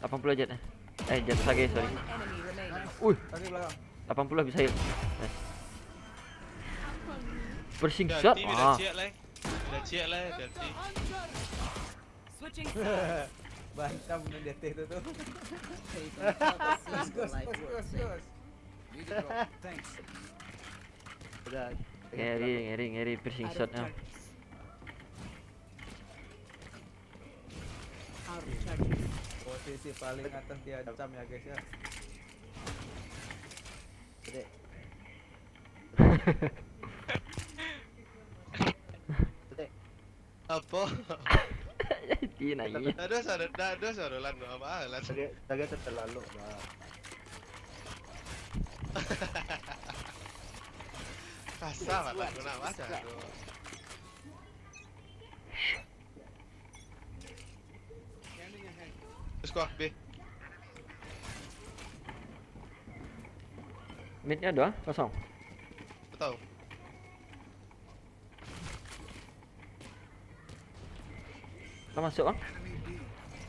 Delapan puluh Jett, eh. Eh, Jett Sage, sorry. One enemy remaining. Uih. Sage belakang. Delapan puluh bisa heal. Nice. Piercing shot. Hati-hati, ah. Dah ciak lah, eh. Dah ciak lah, eh, hati-hati. Switching sides. Bantam nan di ateh tu, tu. Hey, don't tell us what your life works, eh. Need a drop. Thanks. Udah. Ngeri, ngeri, ngeri, piercing shot, ah. Posisi paling atas diancam ya, guys, ya. Gede. Gede. Apo? Ti nangih. Ado suaro, ado suaro lan, apo lan? Lagi, lagi terlalu, bah. Kasar lah, nak baca tu. Let's go, B. Mid-nya dua, kosong. Betul. Lah masuk, Bang.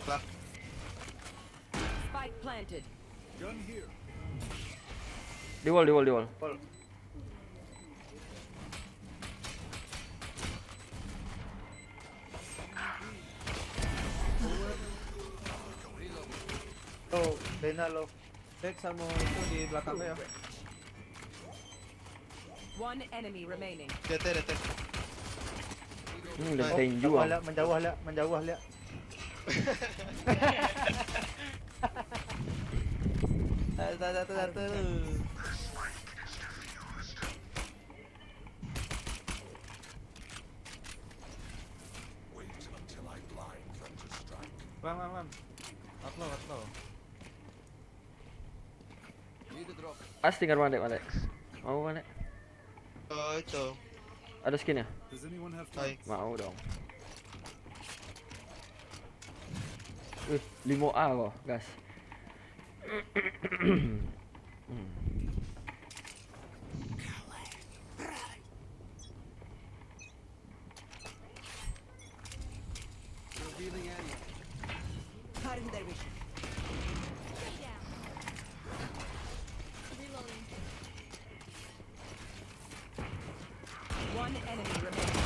Lah. Spike planted. Di wall, di wall, di wall. Wall. Low, Reyna low. Dead samo itu di belakang tu ya. One enemy remaining. Di ateh, di ateh. Hmm, dah tinju, ah. Menjauh lah, menjauh lah, menjauh lah. Satu, satu, satu. Bang, bang, bang. Upload, upload. As, tinggal Malek, Malek. Mau, Malek? Eh, itu. Ada skin ya? Does anyone have time? Hai. Mau dong. Wih, limo A kok, gas. Hmm. Revealing area. Cutting their vision. Stay down. Reloading. One enemy remaining.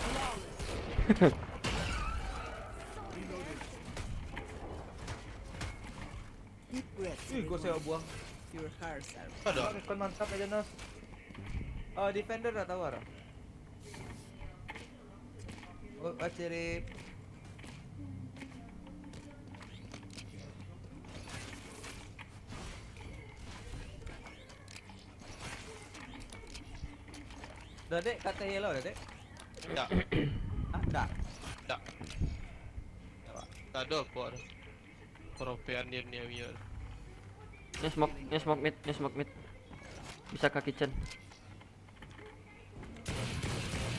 Flawless. Deep breath. Ih, gua sewa buang. Your hearts are. Ada. Kon mantap aja, Nas. Oh, defender dah tawar. Oh, acirip. Dah, Dek, kata yellow dah, Dek. Ndak. Ah, ndak. Ndak. Ndak, Pak. Ndak ado apo doh. Propean dia ni, Amir. Ni smoke, ni smoke mid, ni smoke mid. Bisa ka kitchen.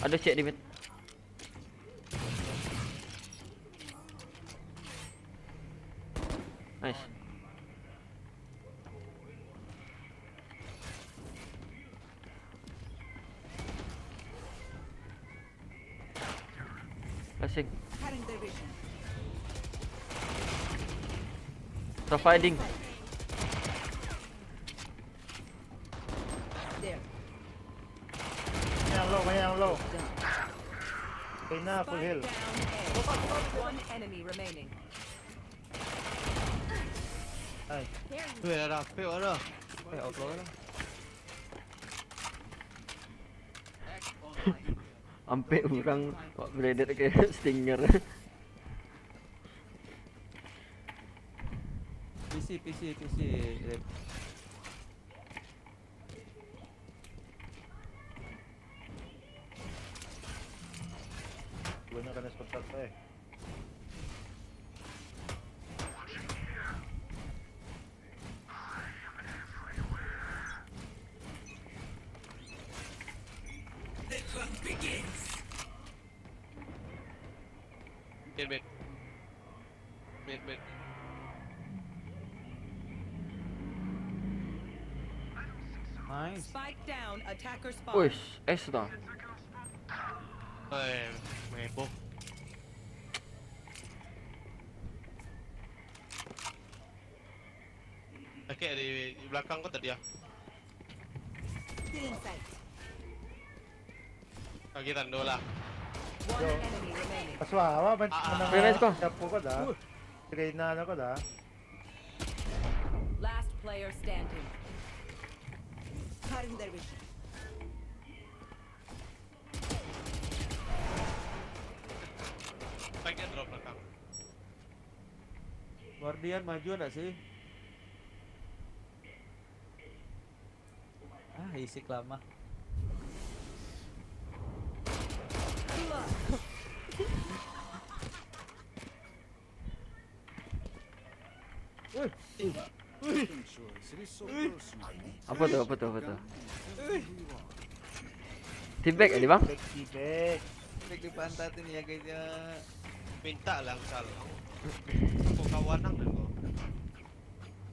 Ado cek di mid. Nice. Flashing. Cutting their vision. Providing. There. Banyak low, banyak low. Reyna full heal. Down A. One enemy remaining. Hai. Tu dah rapid awak dah. Eh, auto lah. Ampek urang wak beledet ke Stinger. P C, P C, P C. Banyak kena seperti apa, eh? Mid, mid. Mid, mid. Nice. Spike down, attacker spawn. Uish, S tu. Eh, meboh. Sakit di, di belakang kau tadi ah. Still inside. Bagi tando lah. One enemy remaining. Pasua, awak men-, Ah, ah. Menang Reyna, kau. Siapa kau dah? Uh. Reyna kau dah. Last player standing. Cutting their vision. Spike-nya drop belakang. Guardian maju ndak sih? Ah, isi kelama. Wih. Wih. Apa tu, apa tu, apa tu? Teabag tadi, Bang? Teabag, teabag. Teabag di pantat ini ya, guys, ya. Minta lah, Sal. Kau kawan nang dan kau.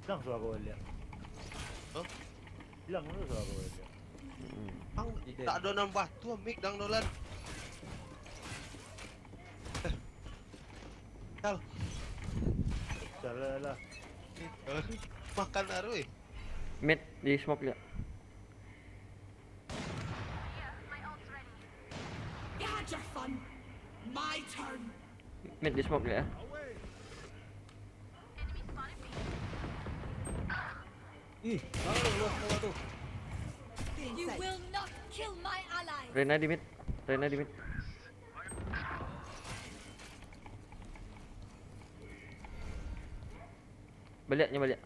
Bilang suara kau balik. Hah? Bilang dulu suara kau balik. Ang, tidak. Tak ada nambah tu, mik dang dolan. Sal. Salah lah. Eh, makan aru, eh. Mid di smoke ya. You had your fun. My turn. Mid di smoke ya. Ih, salah lu semua tu. You will not kill my ally. Reyna di mid. Reyna di mid. Baliak, nyo baliak.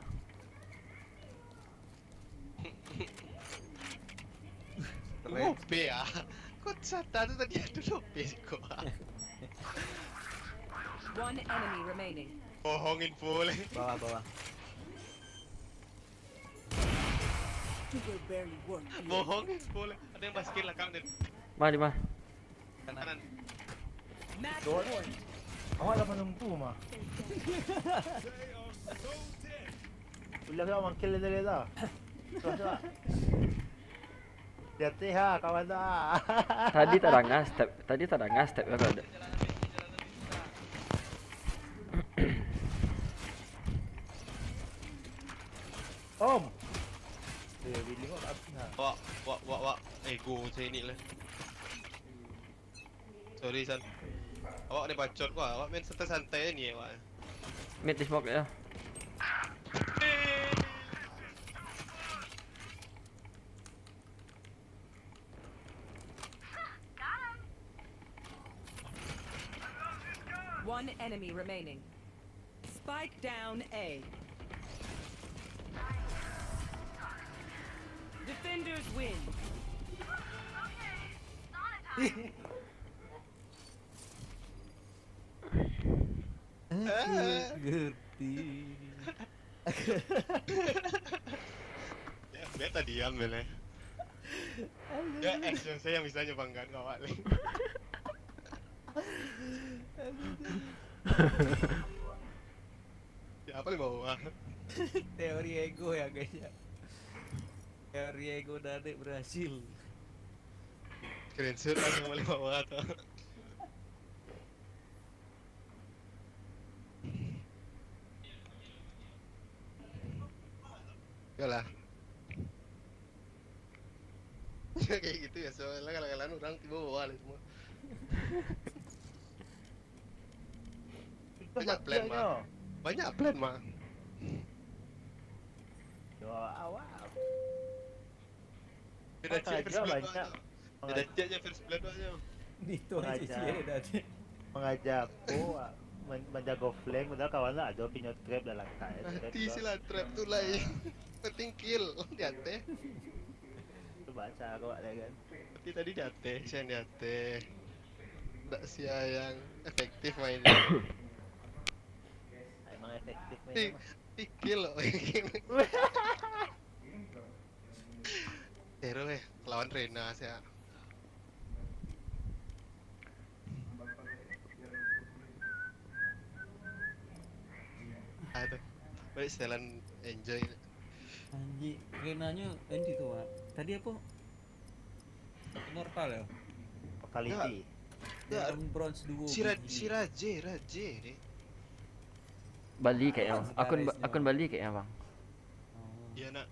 Lope ah. Kok sata tu tadi ado lope siko ah. One enemy remaining. Bohong info leh. Bawah, bawah. It will barely work. Bohong info leh. Ada yang basket lah, Kang, Din. Mah, di mah. Kanan. Match point. Awak lah manunggu mah. Ulah lah mangkil dia dah. Sudah, sudah. Jatuh ha, kawan dah. Tadi tak danga step, tadi tak danga step ya, kalau ada. Om. Eh, billing kau habis ha. Wak, wak, wak, wak. Ego macam ini lah. Sorry, San. Awak ni bacot ko, awak main santai-santai ni, awak. Mid di smoke ya. One enemy remaining. Spike down A. Defenders win. Aku ngerti. Ya, biar tak diam, Bel, eh. Aduh. Ya, action saya yang bisa nyebangkan kau, Wak, leh. Aduh. Ya, apa leh bawa? Teori ego ya, guys, ya. Teori ego Dadik berhasil. Screenshot langsung balik bawah tu. Yolah. Kayak gitu ya, soalnya kalah-kalahan orang tiba bawah lah semua. Banyak plan, Mak. Banyak plan, Mak. Yo, awak. Beda cek first blood banyak. Beda cek je first blood tu. Di tu aja. Mangaja aku, man-, manjago flank, padahal kawan lah ado pinyo trap dah langkah, ya. Mati sih lah trap tu lai. Penting kill di ateh. Tu baca aku awak dia kan. Tapi tadi di ateh, sian di ateh. Ndak sia yang efektif mainnya. Emang efektif mainnya mah. Di kill loh. Hero eh, lawan Rena sih. Aduh, balik setelan enjoy. Anjing, Renanyo anjing tu, Wak. Tadi apa? Immortal ya? Fatality. Ya. Dragon Bronze duo si Ra-, biji. Si Raje, Raje ni. Bali kayaknya. Akun, akun Bali kayaknya, Bang. Oh. Iya, nak.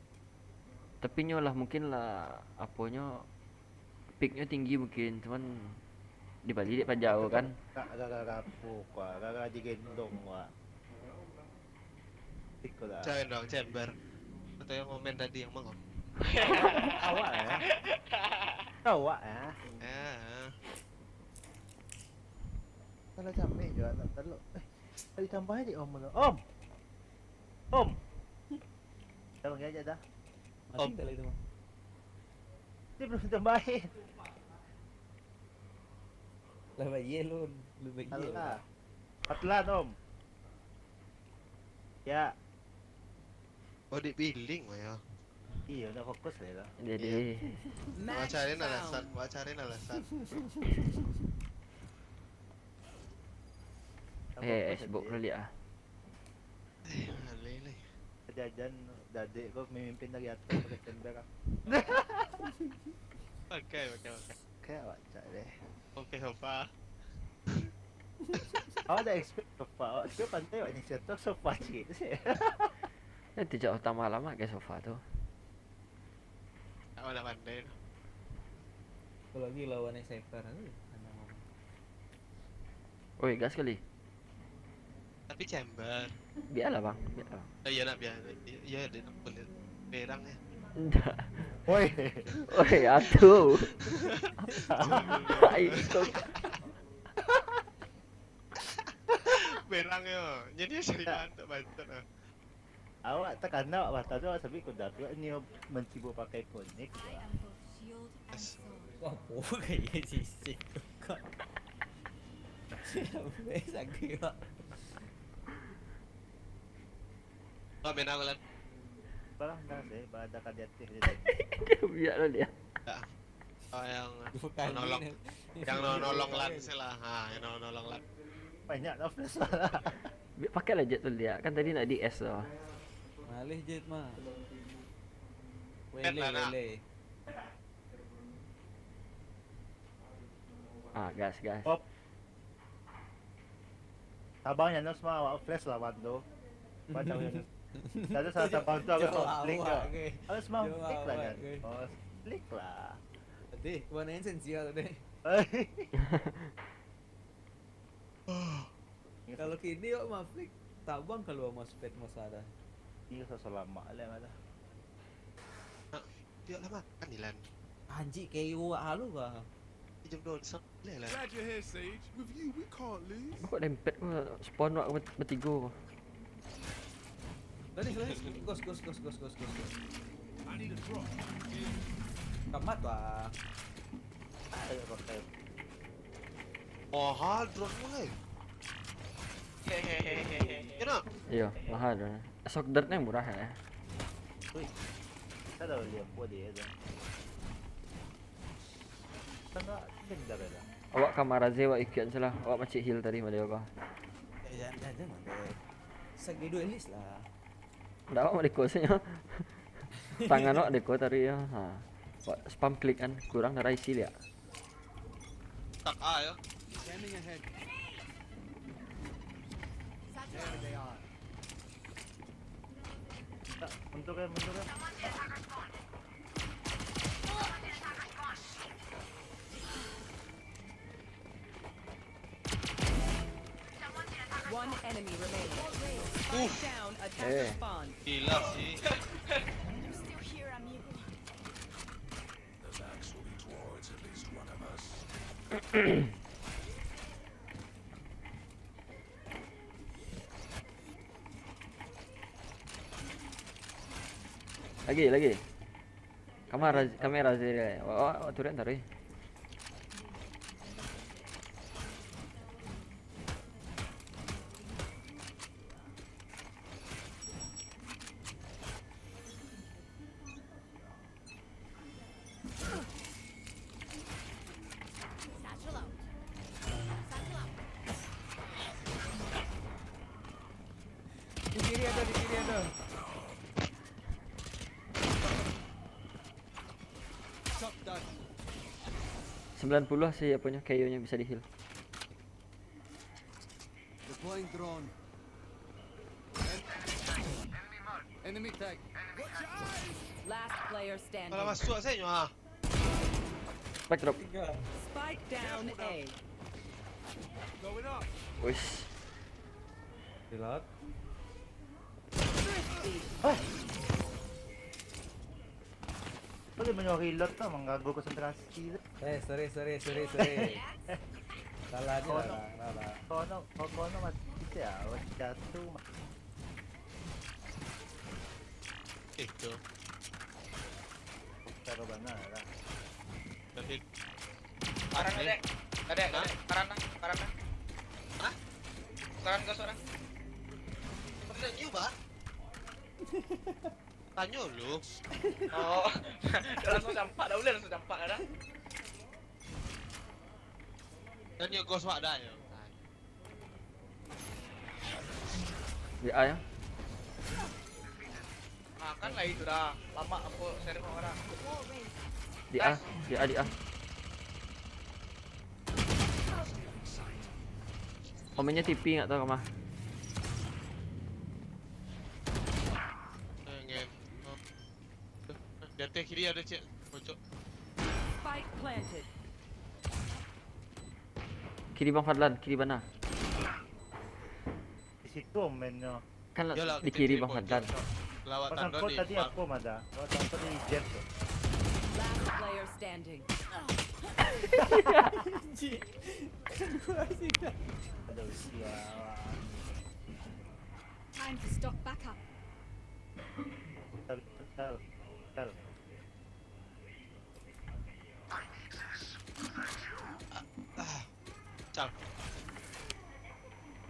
Tapi nyo lah mungkin lah, aponyo, peaknyo tinggi mungkin, cuman di Bali dek pajau kan. Gara-gara rapuh, gara-gara digendong, Wak. Iko dah. Cai dong, chamber. Atau yang komen tadi yang mangom. Awak ya. Awak ya. Ya. Kalau camik juga tak telok. Eh, tak ditambah aja Om tu. Om. Om. Kita panggil aja dah. Mati Om. Kali tu mah. Dia belum tambahin. Lah bayar lu, lu bayar. Alah. Patelan, Om. Ya. Oh, di billing mah ya. Iya, udah fokus lah itu. Jadi. Iya. Wak cari alasan, wak cari alasan. Eh, es bok dulu ya. Eh, alih lah. Jajan dadek kau memimpin dari atas pakai tenda kah? Pakai, pakai, pakai. Kayak awak cak deh. Oke, sofa. Awak dah expect sofa. Awak suka pantai awak ni, siapa sofa cik tu sih. Ya, tidak utama lama ke sofa tu. Awak dah pandai tu. Apalagi lawan Exciter tu, anak mama. Oi, gas kali. Tapi chamber. Biarlah, Bang. Biarlah. Oh, iya nak biar. Iya, dia nak boleh. Berang ya. Ndak. Woi. Woi, atuh. Ai, kok. Berang yo. Jadi saya mantap, mantap lah. Awak takana awak mata tu, awak sampai kuda tu, ni mencibo pakai konek. Wah, apa kayak sisik tu, Kak? Sampai sakit, Pak. Kau main apa, Lan? Balah, dah, deh, balah dah ka di ateh dia tadi. Biar lah dia. Tak. Oh, yang nolong. Yang nolong Lan sih lah. Ha, yang nolong Lan. Banyak dah flash lah. Bi-, pakai lah Jett tu dia. Kan tadi nak di S tu. Malih Jett mah. Wele, lah, nak. Wele. Ah, gas, gas. Pop. Tabang Janus mah, awak flash lawan tu. Macam Janus. Janus salah tabang tu, aku flick lah. Harus mah flick lah kan. Oh, flick lah. Tadi, warnanya sensial tadi. Kalau kini awak mah flick, tabang kaluar mousepad masa dah. Iya, sasalamak lah, malah. Nak, dia lah makan, Ilan. Anjik, kayak iwak halu kah? Jam dua, boleh lah. Glad you're here, Sage. With you, we can't lose. Kok dempet kau spawn wak ber-, bertigo kau? Lari, lari. Ghost, ghost, ghost. I need a drop. Kamat lah. Ayo, pakai. Mahal drone mulai. Hehehe. Kena. Iyo, mahal drone. Shock dart ni murah ya. Wih. Kita dah beli apa dia tu? Kan tak benda dah. Awak kamar aja, awak ikian salah. Awak macik heal tadi, model apa? Eh, jangan, jangan, jangan. Sagi duit list lah. Ndak, awak madeko sajo. Tangan awak deko tarik yo. Ha. Awak spam klik kan, kurang darah isi liak. Tak A yo. Scanning ahead. There they are. Tak, mundur kan, mundur kan. Enemy remaining. Spike down, attacker spawn. Gila sih. I'm still here, amigo. Lagi, lagi. Kamera, kamera sih. Wah, wah, turun taruh. Di kiri ada, di kiri ada. Sembilan puluh sih apanya, K O-nya bisa di-heal. Deploying drone. Enemy tag. Last player standing. Kalau masuk saya nyo ah. Backdrop. Spike down A. Going up. Wish. Reload. Thrifty. Kok dia menyuruh reload tu mengganggu konsentrasi tu. Eh, sorry, sorry, sorry, sorry. Salah je Kono. Lah, lah, lah. Kono, kono mati kita ya, jatuh. Itu. Taruh mana lah. Tapi Karan, Dek. Dek, Dek, Hah? Dek. Karan, Karan. Hah? Karan, gas orang. Apa dia nyium, Bah? Tanyo lu. Oh. Langsung campak dah, boleh langsung campak dah. Tanyo ghost wak dah yo. Di A ya. Ah, kan lah itu dah. Lama aku share kau orang. Di A, di A, di A. Komennya T P nggak tahu kemana. Eh, ngen. Oh. Di atas kiri ada cek. Pojok. Spike planted. Kiri Bang Fadlan, kiri mana? Di situ mainnya. Kan Yalah, di kiri Bang pojok, Fadlan. cok. Lawak Pas tando angkot di tadi bang. Aku ada. Pas angkot di jet tu. Last player standing. Ada usia. Time to stock back up. Tel, tel, tel. Cal.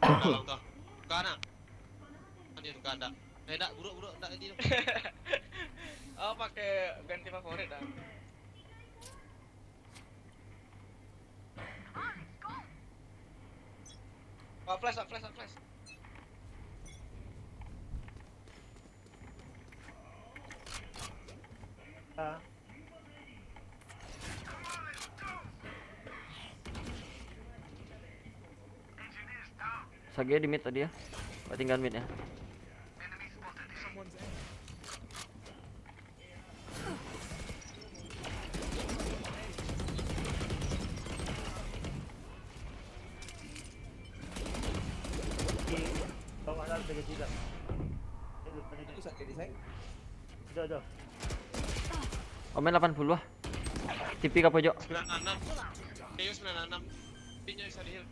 Tolong toh. Kana. Tadi tu kada. Eh, dak buruk-buruk dak tadi tu. Oh, pakai ganti favorit dah. Wah, flash, wah, flash, wah, flash. Ah. Sage di mid tadi ya. Buat tinggal mid ya. Bawah lah, tiga tiga. Eh, lupa ni. Aku sakit di sini. Dah, dah. Omen delapan puluh lah. T P ka pojok. Sembilan enam. Kayu sembilan enam. Pinyo bisa di-heal.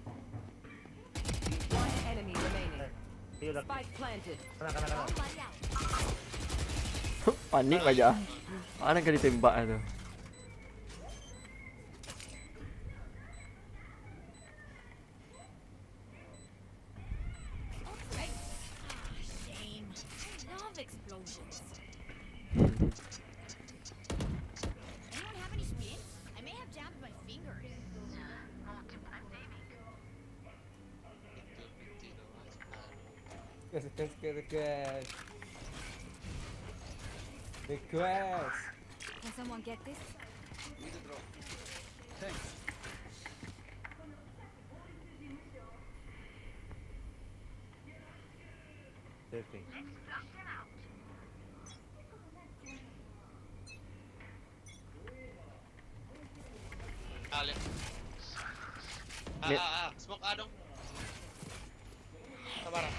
One enemy remaining. Ayo dah. Spike planted. Kena, kena, kena. Somebody out. Panik aja. Mana ka ditembak tu? Ah, shame. I love explosions. Anyone have any spin? I may have jammed my fingers. Request, request, request, request. Request. Can someone get this? Thirty. Ah, lihat. Ah, Lihat. Ah, ah, smoke A dong. Kita Parah.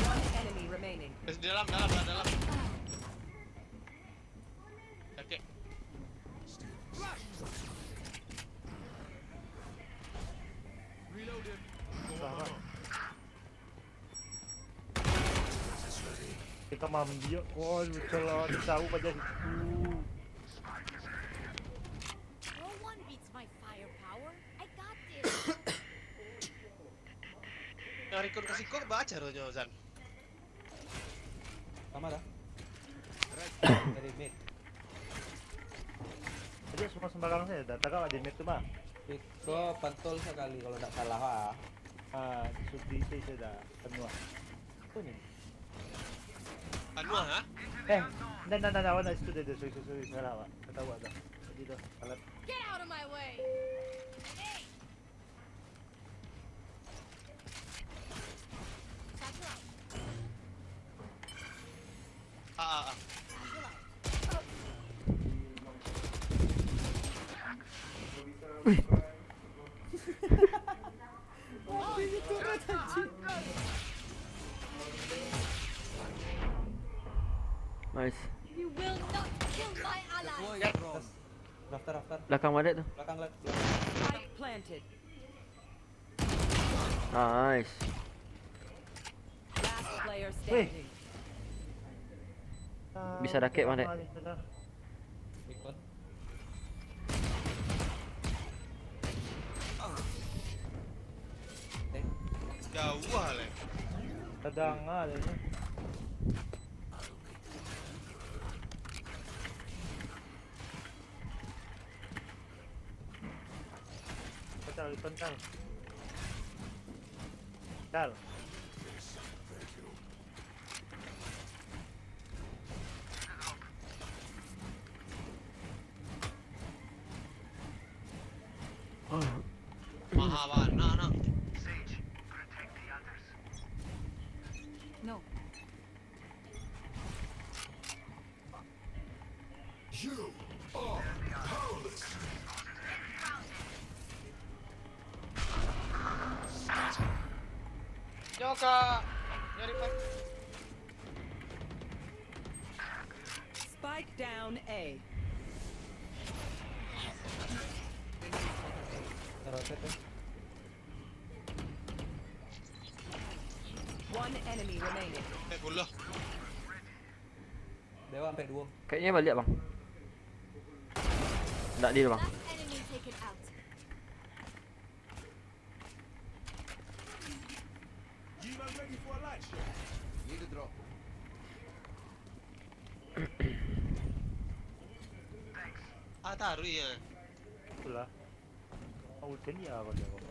One enemy remaining. Di dalam, dalam, dalam. Oke. Susah, Pak. Kita mambiak, wah, lucu lah, tahu pada situ. No one beats my firepower. I got this. Yang record kasih kok baca rojo Zan. Sama dah. Dari mid. Jadi semua sembarang saja, dah tagak di mid tu mah. Iko pantol sakali kalau ndak salah ah. Ah, sudah itu saja dah penuh. Apa ni? Anu ah. Eh, ndak ndak ndak, awak ndak situ deh, deh. Sorry, sorry, sorry, salah awak. Kata awak dah. Jadi dah, salah. Get out of my way. Satchel out. Ah, ah, ah. Nice. You will not kill my ally. Rafter, rafter. Belakang Madek tu. Belakang light. Spike planted. Nice. Last player standing. Bisa dakek, Madek. Ikut. Eh, Jauh ah leh. Tadanga deh ni. Kau tahu, Ipan tahu. Dal. Maha warna nak. No. You are powerless. Nyoka. Nyari Pak. Spike down A. Rotate ya. One enemy remaining. Eh, bola. Dewa sampai dua. Kayaknya balik, Bang. Ndak deal, Bang. Last enemy taken out. You man ready for a light shot? Need a drop. Ah, taruh ya. Itulah. Ulti ni apa dia kok?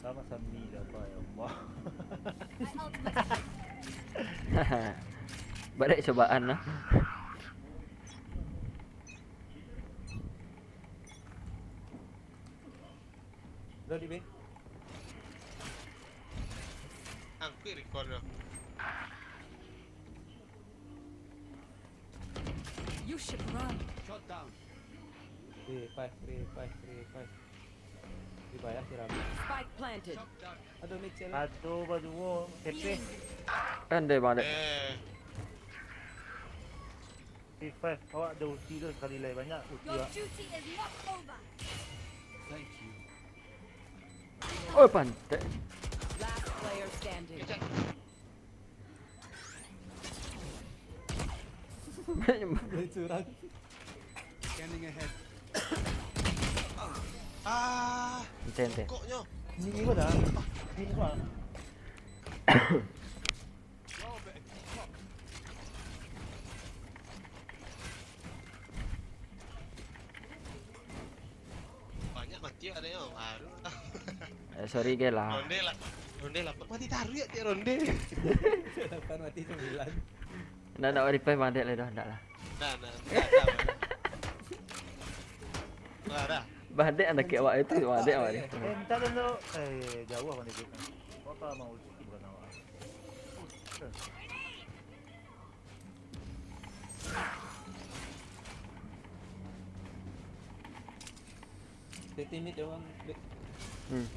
Sama sami dah apa ya Allah. My ultimate. Barat cobaan lah. Udah di B. Angkut record dah. You should run. Shot down. Revive, revive, revive. Revive lah si Rami. Spike planted. Aduh, mid cell. Aduh, baduo, T P. Kan dia, Bang, Dek. Eh, Revive, awak ada ulti tu sekali lai banyak ulti Your awak. Duty is not over. Thank you. Oh, pantek. Last player standing. Dia curang. Scanning ahead. Ah, Ente, ente. Koknyo. Ini ni pun dah. Ini pun. Banyak mati ada yang baru. Eh, sorry, gel lah. Ronde lah. Ronde lah. Mati taruh ya tiap ronde. Delapan mati sembilan. Ndak, ndak revive Bang Dek lah dah, ndak lah. Nah, nah, nah, nah. Nah, dah. Bang Dek anda kek awak itu, Bang Dek awak ni. Eh, minta dulu. Eh, jauh apa ni? Kau tak mau ulti bukan awak. Ulti. Dia timid dia, Bang. Dia Hmm.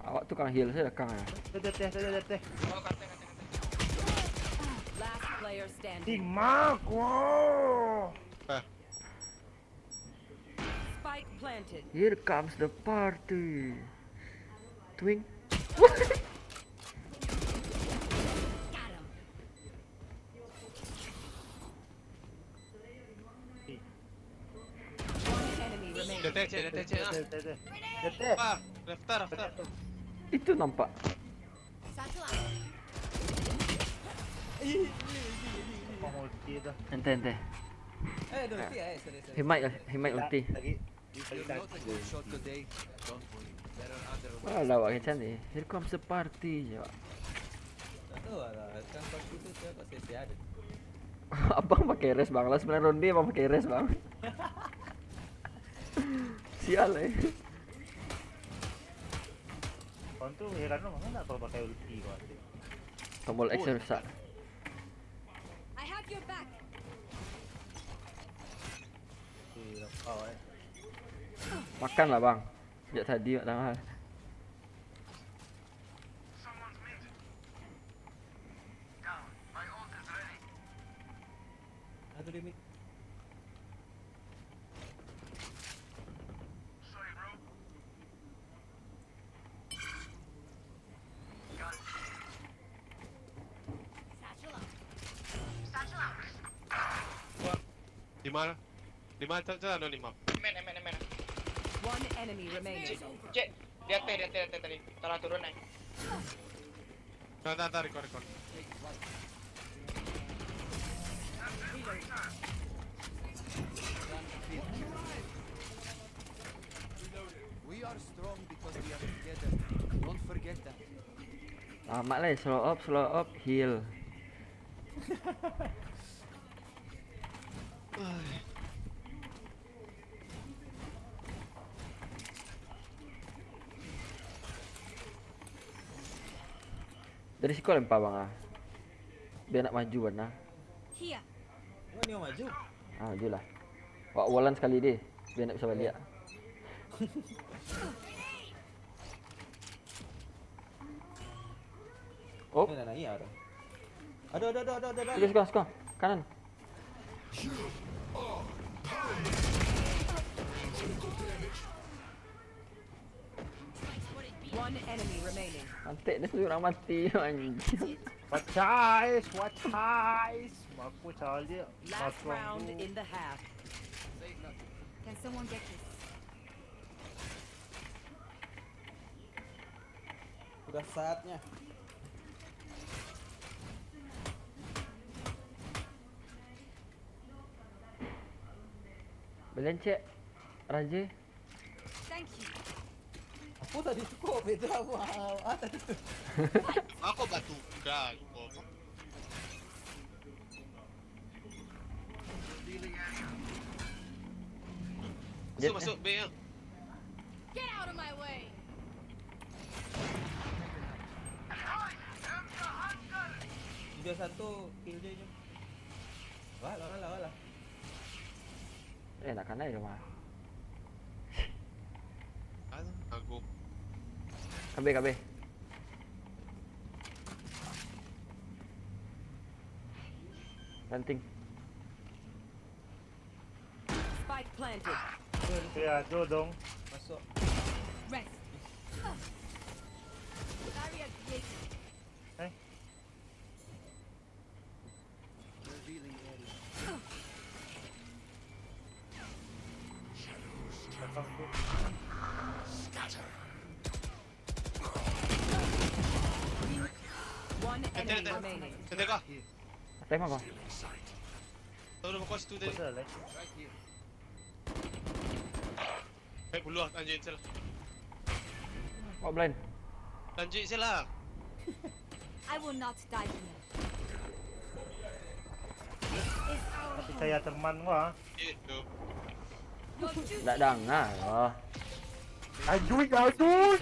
Awak tukang heal sajo, Kang, ya? Teh, teh, teh, teh, teh. Last player standing. Di ma ko? Ah. Spike planted. Here comes the party. Twing. Got him. One enemy remaining. Dia teh, cek, dia teh, cek, ah. Dia teh, dia teh. Dia teh. Ah, Raftar, Raftar. Itu nampak. Satu ah. Mau ulti dah. Ente, ente. Eh, dah ulti, eh, sorry, sorry. He might, he might ulti. Lagi. You're not a good shot today. Don't worry. There are other ways. Alah, awak kecek ni. Here comes the party, je, Wak. Tak tahu lah, kan party tu siapa sia-sia ada. Abang pakai res, Bang. Lah sembilan ronde, Bang, pakai res, Bang. Sial, eh. Kau tu heran lo, manga nak kau pakai ulti kau tu? Tombol X rusak. I have your back. Ih, lapar, eh. Makan lah, Bang. Sejak tadi, Mak Tangah. Satu dia mid. Di mana? Di mana? Cak, cak, anu, di map. Amen, amen, amen. One enemy remaining. Cek, di ateh, di ateh, di ateh tadi. Talah turun, eh. Dah, dah, dah, record, record. We are strong because we are together. Don't forget that. Amat lah, slow up, slow up, heal. Dari siko lempar, Bang, ah. Bia nak maju, Bang, ah. Here. Emang dia mau maju? Ah, majulah. Wak walan sakali deh, bia nak bisa baliak. Oh. Eh, nak naik ah, dah. Aduh, aduh, aduh, aduh, aduh, aduh. Suka, suka, suka. Kanan. One enemy remaining. Antek dia tu orang mati, anjing. What size? What size? Aku cari dia. Last round in the half. Can someone get this? Sudah saatnya. Belencek, Raja. Thank you. Apa tadi tu kok beda apa? Ah, tadi tu. Aku batu dah, kau apa? Masuk, masuk, B ya. Get out of my way. Udah satu, kill dia je. Wah, lah, lah, lah. Eh, nak kanai rumah. Aku. Kabeh, kabeh. Ranting. Spike planted. Ya, dodong. Masuk. Rest. Barrier created. Eh? Revealing area. Shadows travel. Scatter. One enemy remaining. Tengok. Atas mah, Bang. Tahu dah kau situ tadi. Pasal, eh? Baik bulu lah, lanjut je lah. Kau blind. Lanjut je lah. I will not die here. This is our home. Tapi saya teman gua. Itu. Your duty. Tak dengar lah. Aduh, aduh.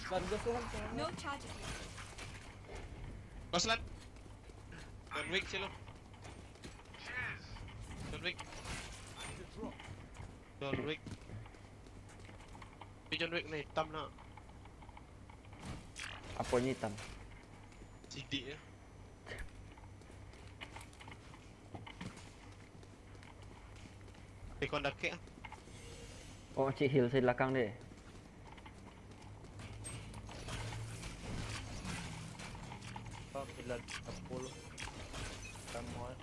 Bagus tuh, Hans. No charges left. Ghost lan. John Wick sih lu. John Wick. John Wick. Tapi John Wick ni hitam nak. Aponyo hitam? Sidik ya. Recon dakek ah. Oh, cik heal sa di lakang deh. Oh, gila, sepuluh. Kamu, eh.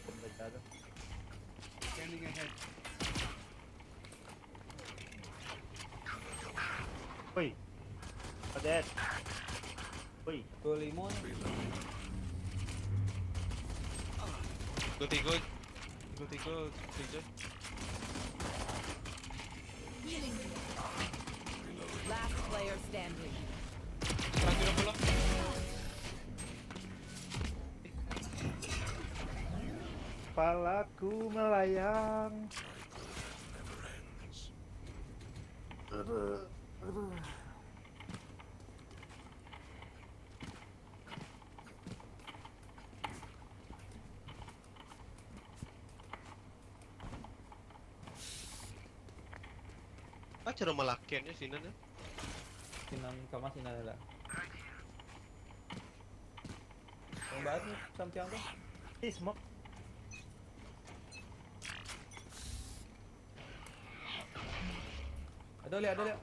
Benda jalan. Scanning ahead. Woi. Ada. Woi. Dua lima ni. Dua tiga. Dua tiga. Tiga. Last player standing. Satu dua puluh. Kepalaku melayang. Aduh, aduh. Ah, cara malakiannya sinan ya. Sinan kama sinan lah. Yang bahas ni sampiang tu. Ih, smoke. Ada lihat, ada lihat.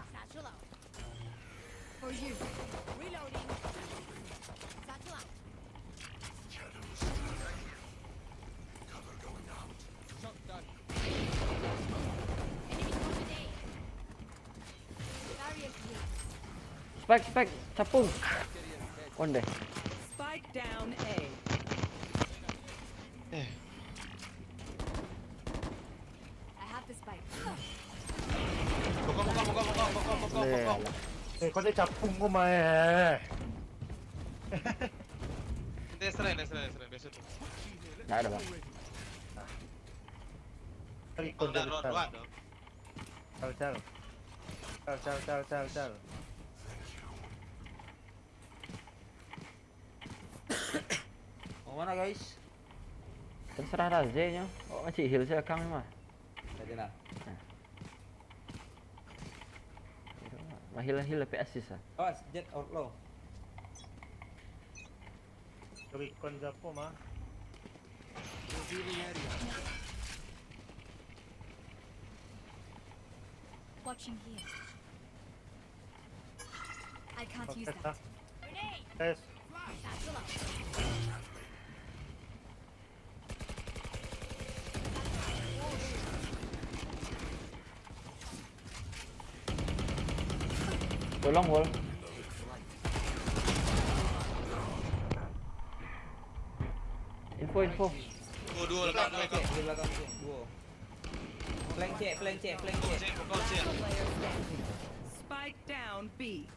Satchel out. For you. Reloading. Satchel out. Enemy spotted A. Barrier here. Spike, spike, capung. One deh. Spike down A. Eh. I have the spike. Bokong, bokong, bokong, bokong, bokong, bokong, Leh, bokong. alah. Eh, kau ni capung kau mah, eh. Dia serai, dia serai, dia serai. Biasa tu. Nggak ada, Bang. Cari Kau dah kontak road besar. dua dong. Cal, cal. Cal, cal, cal, cal, cal. Mau mana, guys? Terserah Raze nyo. Oh, cik heal sa kang mah. Tadi lah. Mah heal, heal dapat assist lah. Awas, Jett outlaw. Recon siapa mah? Revealing area. Watching here. I can't use Oke, that. Tes. Satchel out. Tolong wall. Info, info. Oh, dua lah, dua lah. Di belakang tu, duo. Flank cek, flank cek, flank cek. Cek, bokong, cek. Spike down B.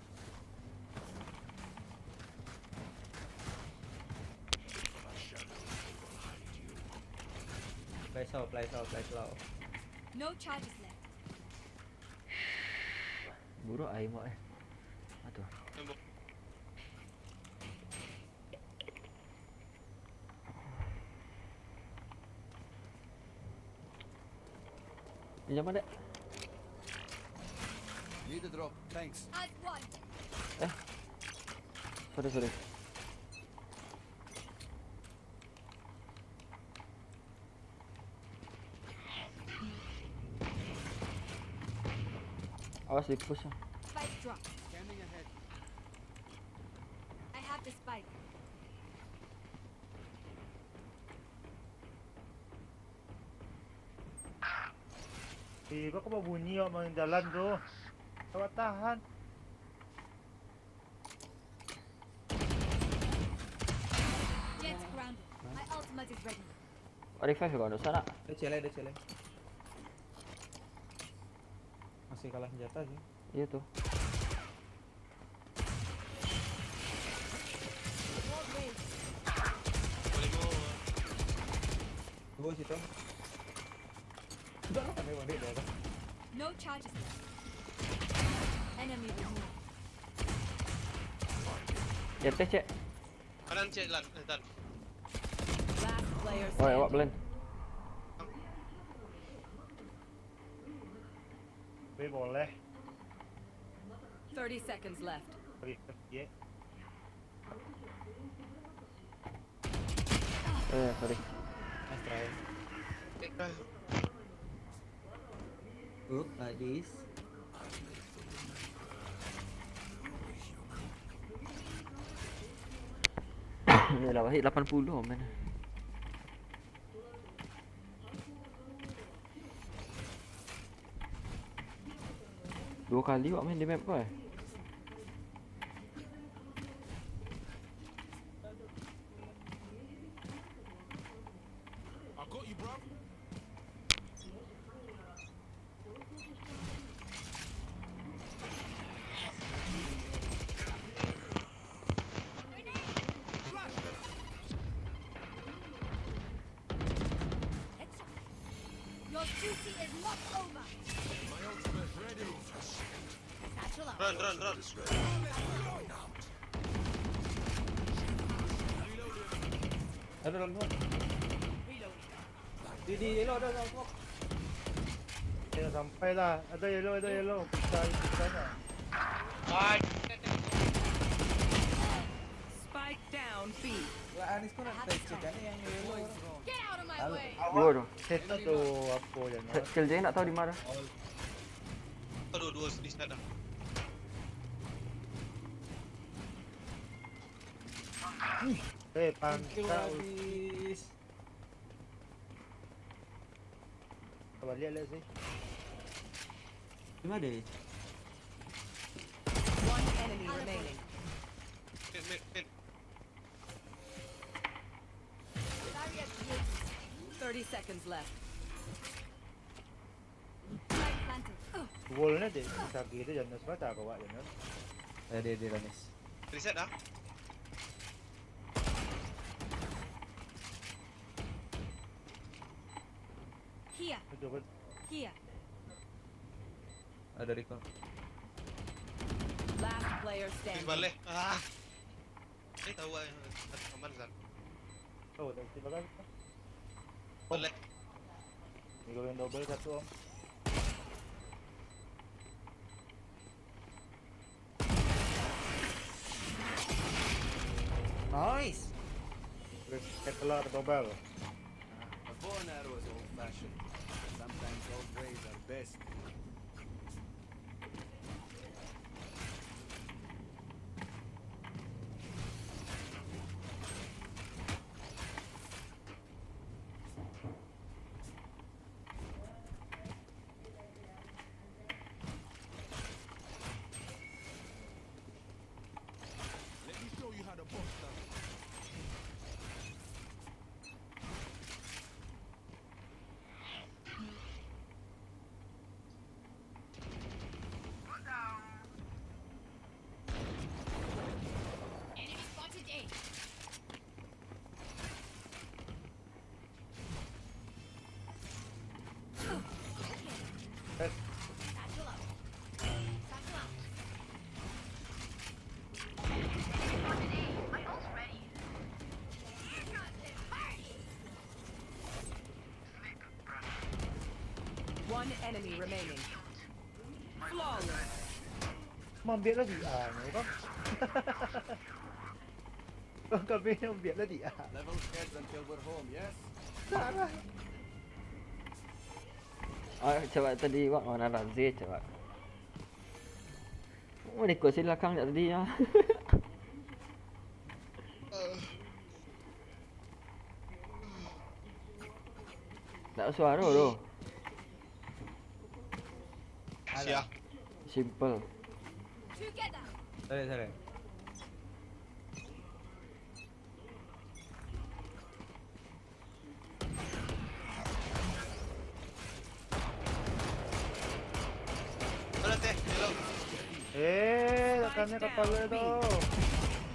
Flash out, flash out, flash out. No charges left. Buruk ai mak eh. Aduh. Pinjam ada? Need a drop. Thanks. As one. Sorry, sorry. Awas di push ah. Spike drop. Scanning ahead. I have the spike. Eh, kau babunyi awak main jalan tu. Awak tahan. Jett grounded. My ultimate is ready. Revive kau, dosa nak? Dia celek, dia celek. Masih kalah senjata sih. Iya tuh. Dah lah, pandai balik dah. No charges left. Enemy removed. Di atas, cek. Kanan, cek, lan, eh, tan. Last player Oh, awak standing. Belen. Weh, boleh. Thirty seconds left. Oke, ye. Eh, sorry. Nice try. Cek, ah. Up, like this. Ni lah, Wahid lapan puluh, man. Dua kali awak main di map ko, eh? I got you, bro. Your duty is not over. My ultimate ready. Satchel out. Run, run, run. Ada dalam tu. Di, di yellow ada dalam tu. Dia sampai lah. Ada yellow, ada yellow. Kita kita sana. Ah, Spike down B. Lah, Anis kau nak try cek kan yang yellow. Get out of my way. Dua tu. Seto tu apa je nak. Skill J nak tahu di mana. Aduh, dua di sana. Eh, Thank you, pantas. Anis. Balik lah sih. Di mana? One enemy remaining. Mid, mid, mid. Thirty seconds left. Spike planted. Wall ni dek sakit tu jangan semata kau buat jangan. Eh, dia, dia, Anis. Reset dah. Here, Betul kan? here. Ada recall. Last player Habis standing. balik. Ah. Saya tahu ah, aman, Zan. Oh, tak mesti bagai. Balik. Ni kau yang double satu om. Nice. Terus ketelar double. A bow and arrow is old fashioned. Sometimes old ways are best. Let me show you how to bust down. Eh, One enemy remaining. Flawless. Mambiak lagi ah ni kau. Kau kami mambiak lagi ah. Level heads until we're home, yes? Salah. Ah, cakap tadi, Wak, mana Razir, cakap. Oh, ni kursi belakang tak tadi, ah. Tak ada suara tu. Sia. Simple. Together. Sorry, sorry. Mana teh? Hello. Eh, tak kena kepala tu.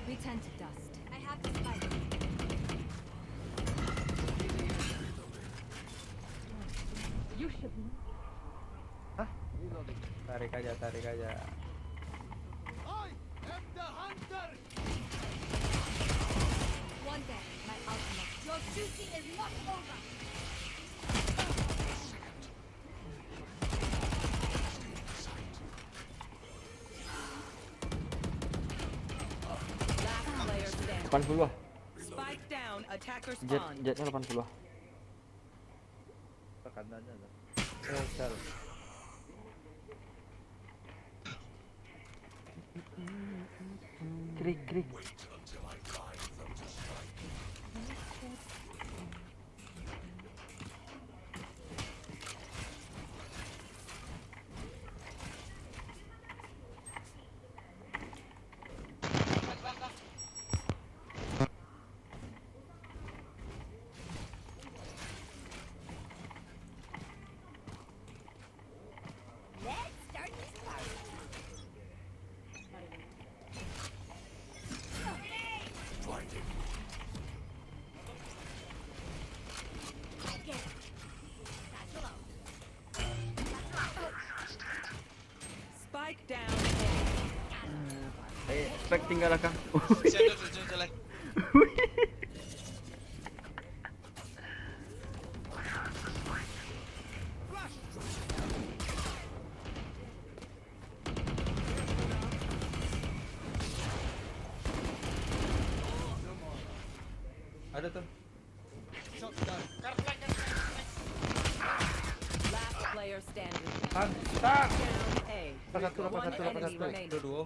We turn to dust. I have the spike. Hah? Tarik aja, tarik aja. One day, my ultimate. Your duty is not over. Last player standing. Delapan puluh lah. Spike down, attacker Jett, spawn. Jettnya delapan puluh lah. Tekanannya ada. Hotel. Krik, krik. Spike down A. Eh, spike tinggal lah, Kang. Siap, siap, siap, siap, siap. Ada tuh. Last player standing. Mantap. Down A. Lapan satu, lapan satu, One lapan enemy satu. Remaining. Duo, duo.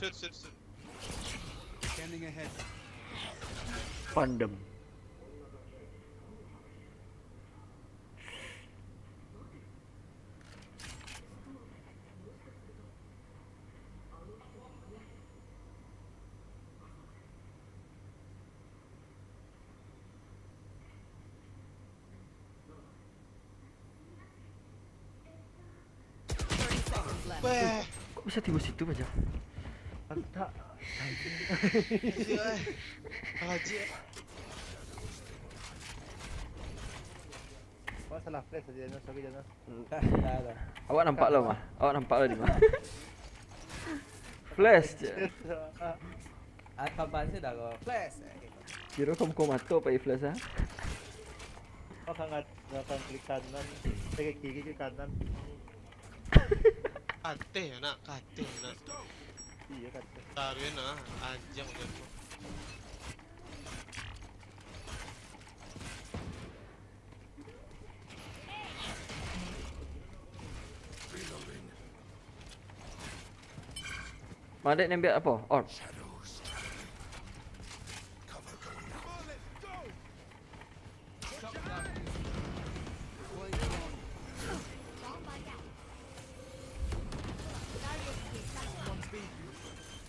Shoot, shoot, shoot. Scanning ahead. Pandem. Thirty seconds left. Beh. Kok bisa tiba situ aja? Mantap. Iya, eh. Aji, eh. Wah, salah flash aja, Janos. Sorry, Janos. Entah, entah, entah. Awak nampak lo mah? Awak nampak lo di mana? Flash je. Ah, kaban sudah ko. Flash. Eh, gitu. Kiro kom-kom mato pai flash, ah? Oh, sangat, sangat klik kanan. Eh, ke kiri, ke kanan. Kateh, nak. Kateh, nak. Iya, kateh. Taruhin, ah. Anjing, udah tu. Madek nembak apa? Orb.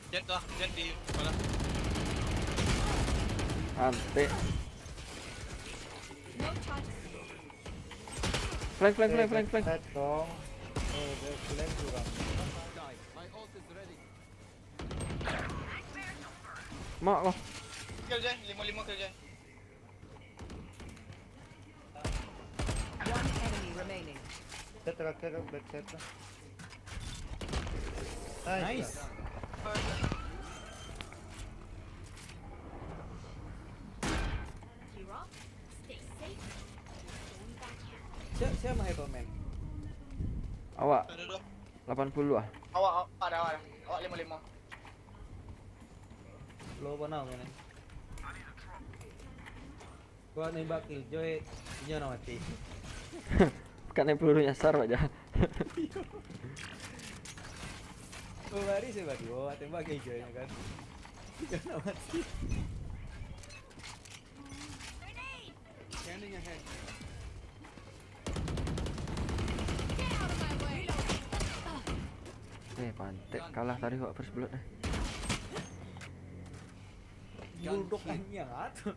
Jett tu ah, Jett di mana? Antek. Flank, flank, flank, flank, flank. Set dong. Eh, dia flank juga. Mak lah. Kill je, lima lima kill je. One enemy remaining. Set terakhir, back set tu. Nice. Nice. Siapa, siapa Hyperman? Awak. Ada dua. Lapan puluh ah. Awak, awak, ada, awak ada. Awak lima lima. Lo apa nama ni? Gua nembak Killjoy, inyo nak mati. Kanai peluru nyasar aja. Oh, baris ya, baduo, tembak Killjoy kan. Inyo nak mati. Scanning ahead. Eh, pantek kalah tadi kok first blood eh. Bulldog anjing ah tu.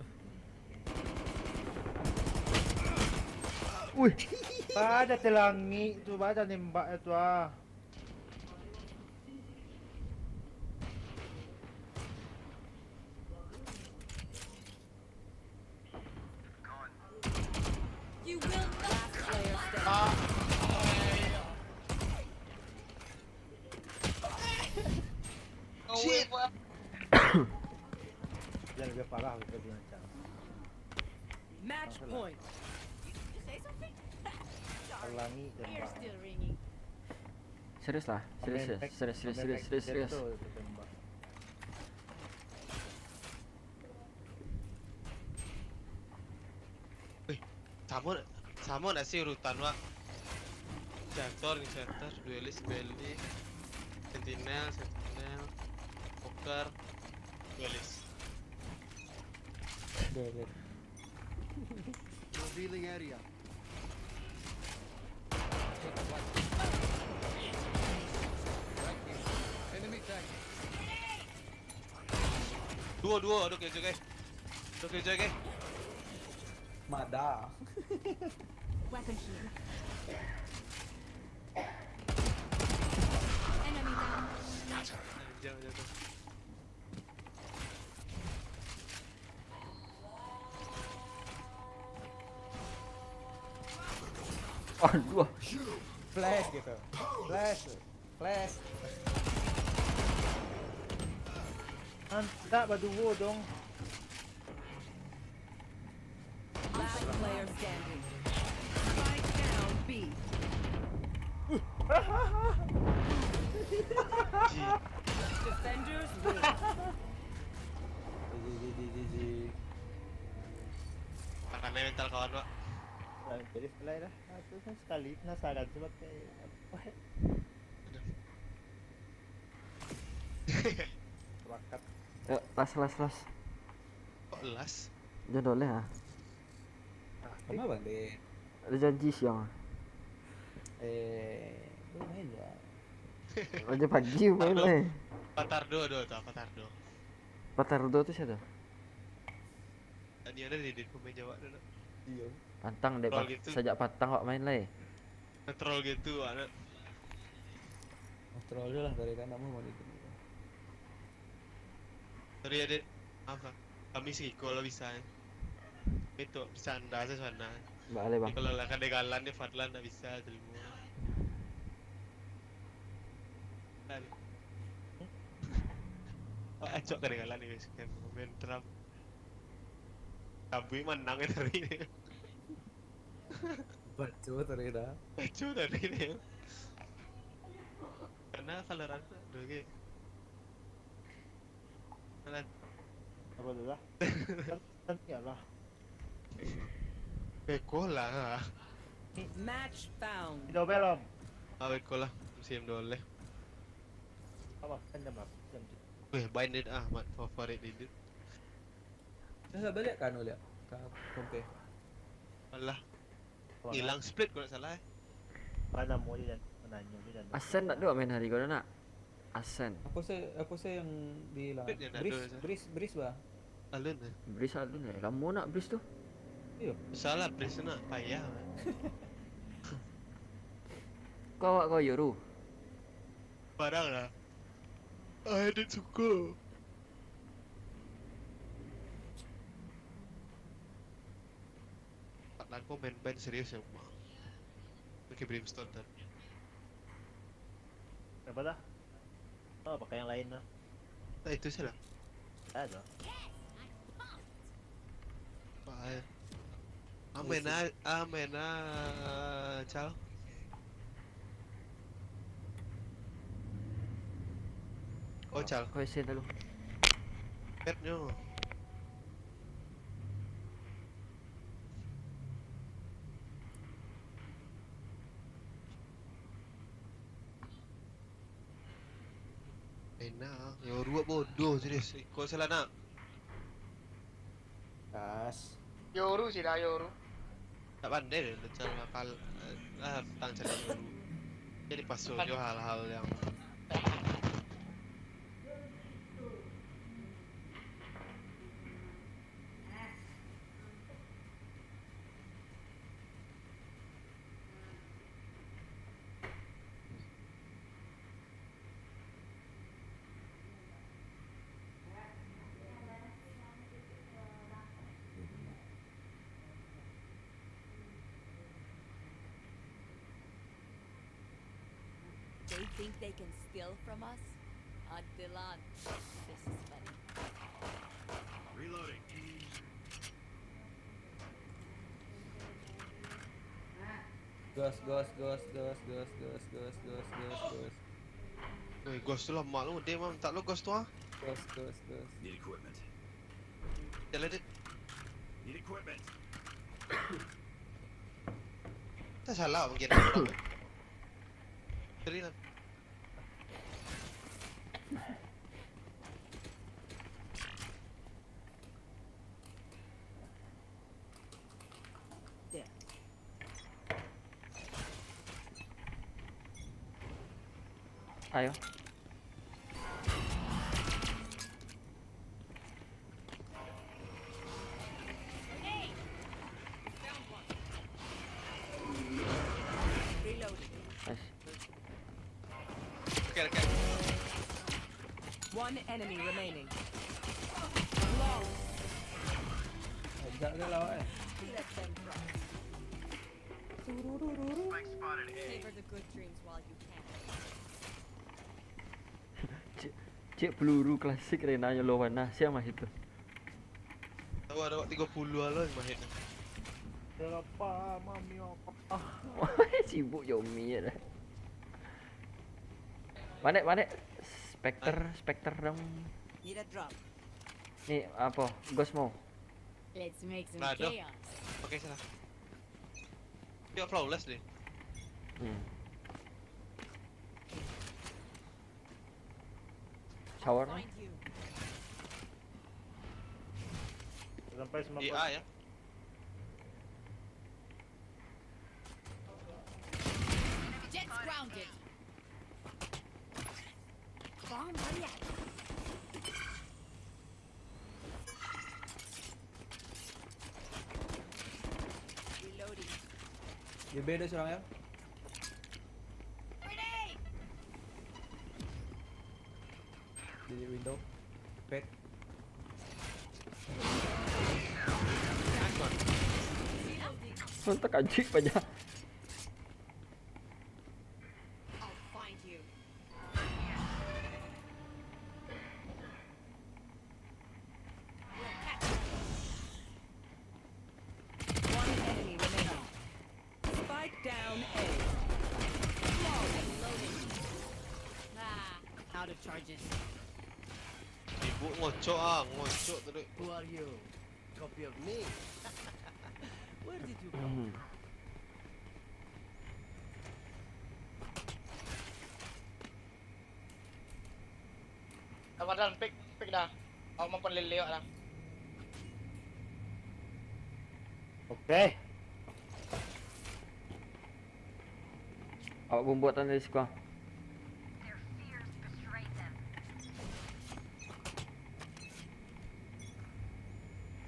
Wih. Pada telangi tu, pada nembak tu ah. You will not. Last player standing. Ah, Dia parah, dia punya macam. Match point. Halangi dan Ears still ringing. Serius lah, serius, serius, serius, serius, serius, serius. Weh, samo, samo ndak sih urutan, Wak? Inisiator, inisiator, duelis, duelis, sentinel, sentinel, poker, duelis. Duelis. Revealing area. Enemy tag. Duo, duo, aduh, kejek, guys. Aduh, kejek, guys. Mada. Weapon here. Enemy down. Jangan, jangan. Aduh. Flash gitu. Flash. Flash. Antak baduo dong. Last player standing. Spike down B. Defenders win. G G, G G, G G. Takanai mental kawan, Wak. Nah, jadi sekali lah. Aku kan sekali penasaran sebab kayak apa. Bakat. Yo, las, las, las. Kok las? Jodoh leh ah. Kenapa, Bang? Ada janji siang. Eh, lu main lah. Raja pagi main lah. Patar duo, duo tu, Patar duo. Patar duo tu siapa? Tadi ada di, di pemain Jawa tu, nak. Iyo. Pantang dek, pat-, sajak patang awak main lai. Troll gitu, anak. Troll je lah, dari kanak mau mandi tu. Sorry, Adit. Maaf lah. Kami siko lah bisa, eh. Itu bisa anda saja sana. Boleh, Bang. Jadi kalau lah kada galan ni, Fadlan ndak bisa terima. Dan. Acok kada galan ni, guys. Kan main Trump. Tapi menang ya tadi ni. Baco tadi dah. Baco tadi ni. Karena Valorant tu ada lagi. Valorant. Apa tu lah? Kan, kan ya lah. Beko lah. Match found. Tidak belum. Ah, beko lah. Musim dua leh. Apa? Kan jam berapa? Jam tujuh. Weh, bind it ah, mat favorit it. Dah lah balik ka anu liak, ka kompe. Alah. Hilang split kalau tak salah, eh. Mana mau je dan menanya je dan. Asen nak dua main hari kau nak? Asen. Apa se, apa se yang di lah? Split yang nak Breeze, dua je. Breeze, Breeze bah. Alun eh. Breeze alun eh. Lama nak Breeze tu? Iyo. Salah Breeze tu nak payah. Kau awak kau Yoru. Parah lah. Ah, dia suka. Pak Lanko main ban serius ya, Mak. Pakai Brimstone tadi. Apa dah? Oh, pakai yang lain lah. Nah, itu saja lah. Ada. Pak, eh. Amin ah, amin ah, Cal. Oh, Cal. Kau isi dulu. Petnyo. Enak, Yoru bodoh je deh. Iko salah nak. Gas. Yoru sih dah, Yoru. Tak pandai deh, Cal akal. Ah, tang cari Yoru. Jadi pasal jo hal-hal yang They think they can steal from us? Until on. This is funny. Ghost, ghost, ghost. Eh, ghost tu lah mak lu, dia mah mintak lu ghost tu ah. Ghost, ghost, ghost. Need equipment. Jalan, Dit. Need equipment. Tak salah mungkin orang tu. Cari lah. There. Ayo. Reloading. Nice. Oke, oke. One enemy remaining. Ajak dia lah, eh. Let them rot. Savor the good dreams while you can. Cek, cek peluru klasik Rena yang lawan nah, siapa mah itu? Tahu ada awak tiga puluh lah mah itu. Berapa mami apa? Sibuk Yomi ya dah. Manek, manek. Spectre, Spectre dong. Need a drop. Ni apa? Ghost mau? Let's make some Nah, dah. Chaos. Pakai sana. Dia flawless deh. Hmm. Shower. Find you. Sampai semua Di pos. A ya. Jets grounded. Bomb ready. Reloading. Di B ada surang ya. Grenade. Di window. Pet. Mantap kajik banyak. I'll find you. One enemy remaining. Spike down A. Reloading. Ah, out of charges. Sibuk ngocok ah, ngocok terus. Who are you? Copy of me? Where did you come from? Ramadan, pick, pick dah. Awak makan lele awak dah. Oke. Awak bumbuk tadi siko.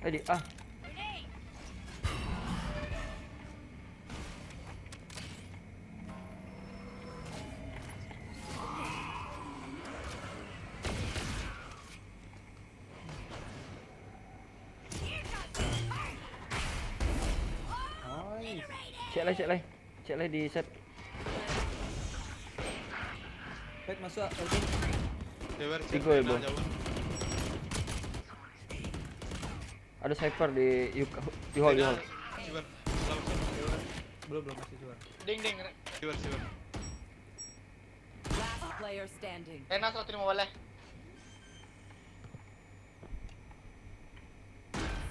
Tadi ah. Nice. Cek lai, cek lai. Cek lai di set. Pet masuk, Elvin. Tigo ya, bro. Ada Cypher di U-, U-Hall, U-Hall. Belum, belum, masih Cypher. Ding, ding. Last player standing. Rena seratus lima belas.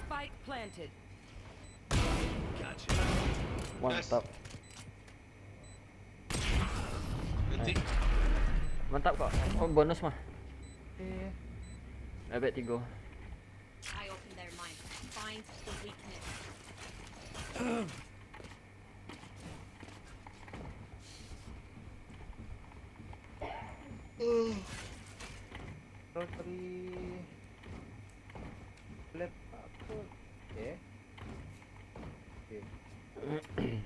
Spike planted. Mantap. Nice. Mantap kok. Oh, bonus mah. Iya. Lebek tigo. I open their minds. Find the weakness. Terus tadi lab aku, eh. Oke.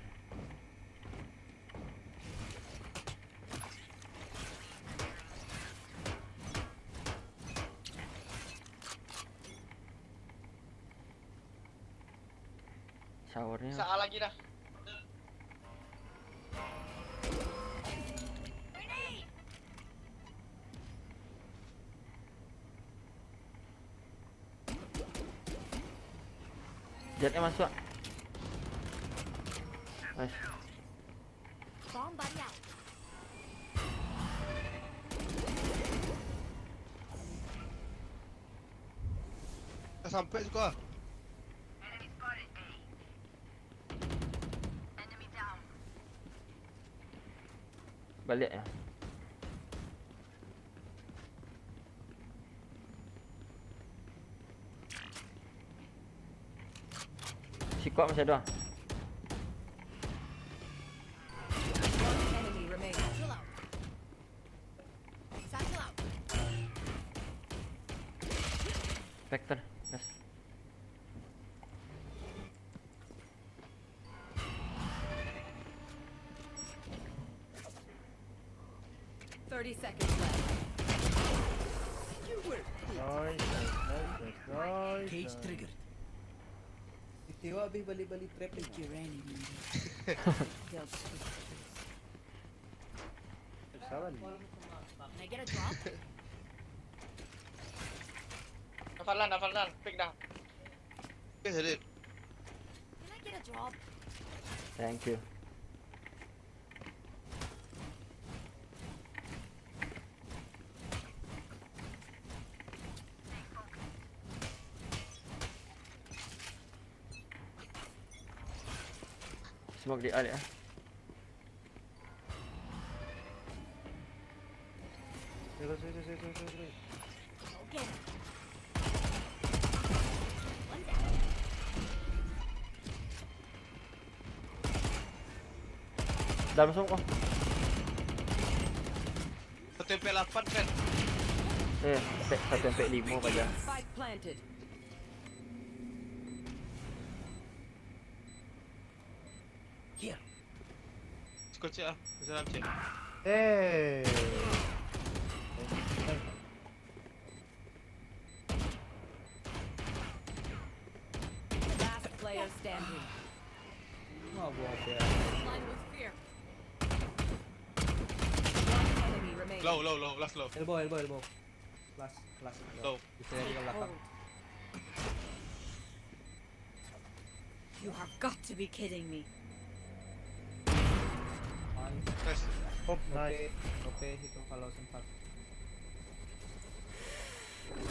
Showernya. Sa A lagi dah. Yang masuk. Nice. Dah sampai juga. Balik ya. Sikok masih ada. Spectre, yes. Thirty seconds left. Nice, nice, nice, nice. Cage triggered. Tio habis balik-balik trap ni. Pick your enemy. They'll switch. Salah ni. Can I get a drop? Dah Faldan, dah Faldan. Pick dah. Oke, jadi. Can I get a drop? Thank you. Smoke di alik ah. Terus, terus, terus, terus, terus. Go get him. Dalam smoke oh. Satu M P delapan, Pen. Eh, satu M P lima pada. Spike planted. Here. Skot cek ah. Bisa dalam cek. Eh. Last player standing. Mau buat apa? Blind with fear. One enemy remaining. Low, low, low, last low. Elbow, elbow, elbow. Last, last. Low. Bisa dari ke belakang. You have got to be kidding me. Nice. Nice. Oh, nice. Oke, oke, itu kalau sempat.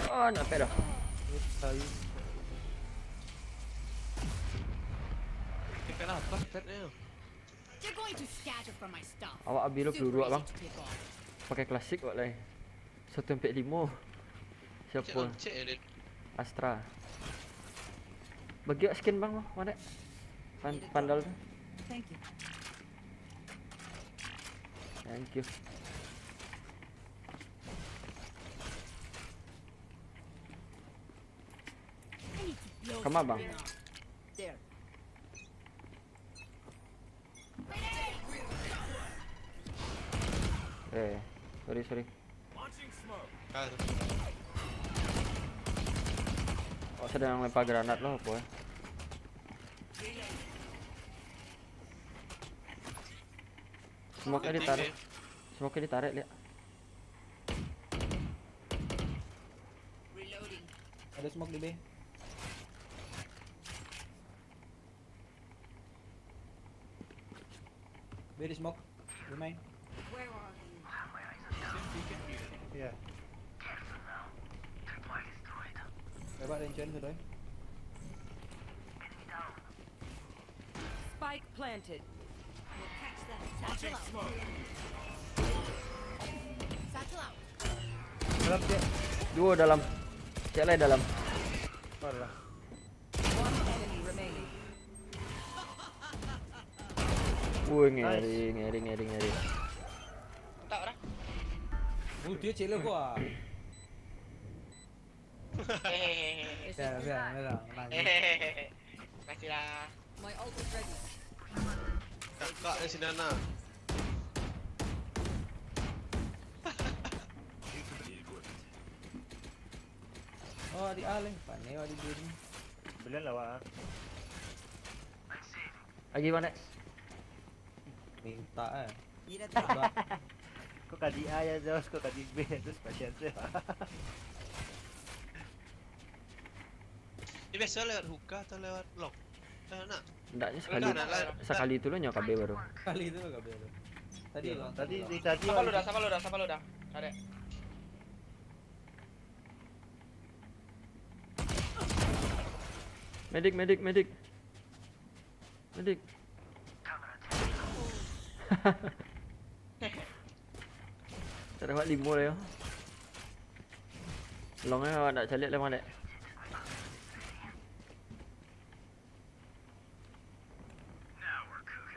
Oh, nak pet dah. Oops, sorry. M P delapan, Pen, eh. You're going to scatter for my stuff. Awak habis lo Super peluru awak easy bang. To pick off. Pakai klasik awak lai. Satu M P lima. Cek Siapa? on, cek, eh, Din. Astra. Bagi awak skin bang, mana? Pan pandal tu. Thank you. Thank you. I need to blow Come on, bang. something up. There. Eh, sorry, sorry. Ah, Awak sedang lempar granat lo apa eh? Smoke-nya ditarik. Smoke-nya ditarik, lihat. Reloading. Ada smoke di B. B di smoke. Di main. Where are you? Iya. Lewat range sudah. Spike planted. We'll catch them. Satchel out. Satchel out. Dalam cek. Dua dalam. Cek lain dalam. Alah. One enemy remaining. Woi, ngeri, ngeri, ngeri, ngeri. Entah lah. Oh, dia cek lah gua. Hehehe. Ya, ya, ya, ya. Makasih lah. My ult is ready. Kakak di sini, Nana. Oh, di A leh. Panik awak di B ni. Belian lah, wak. Lagi mana? Minta eh. Need a Hebat. Kok ka di A ya, Jos? Kok ka di B ya, Jos? Pasian saya. Ini biasa lewat hookah atau lewat long? Dah, nak. Ndaknyo sakali, sakali tu lo nyo kabeh baru. Kali tu lo kabeh tu. Tadi lo. Tadi, tadi, tadi. Sapa lo dah, sapa lo dah, sapa lo dah. Karek. Medik, medik, medik. Medik. Tarawak limo lah yo. Long eh, awak nak caliak lah, Malek.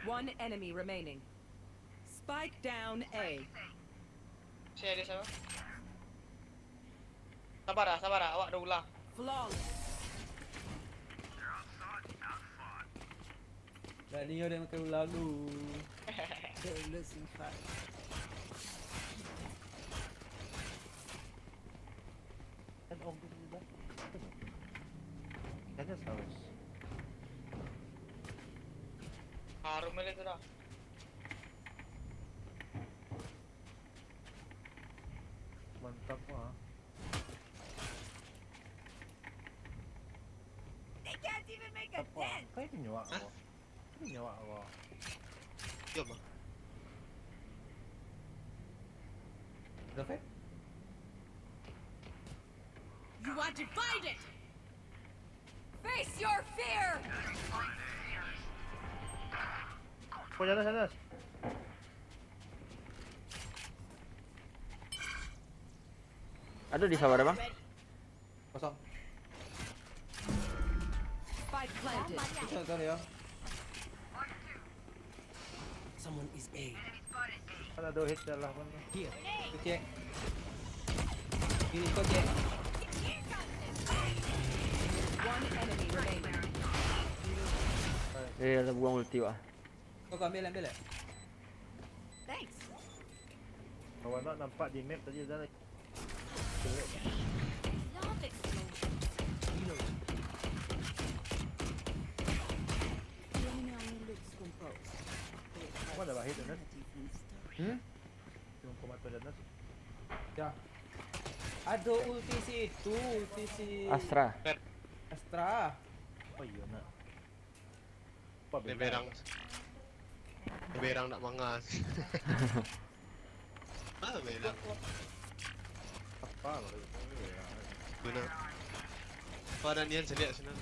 One enemy remaining. Spike down A. Sini ada siapa? Sabar lah, sabar lah. Awak ada ular. Flawless. Dah ni ada makan ular lu. Flawless in fact. Kan om tu sudah. Kan dah saus. Harum aja tu dah. Mantap ah. They can't even make a dent. Apa? Kau itu nyawa apa? Hah? Itu nyawa apa? Yo, Bang. Udah, Feb? You are divided. Face your fear. Oh, di atas, di atas. Ado di sawah, Bang. Kosong. Spike planted. Bisa tahu ya. Someone is A. Kan ado hit dah lah, Bang. Here. Kecek. Ini kau cek. One enemy remaining. Eh, ada buang ulti, wah. Kau, kau ambil, ambil, eh? Thanks. Kawan nak nampak di map tadi dah. Love explosions. Reload. He only looks composed. What about hit, man? Hmm? Yung kumato dyan na. Ya. Ado ulti si itu, ulti si Astra. Astra. Oh iyo, nak. Apa beda? Beberang. Beberang nak mangas. Ah, beberang. Apa baru itu? Beberang. Benar. Apa ada nian caliak sinan?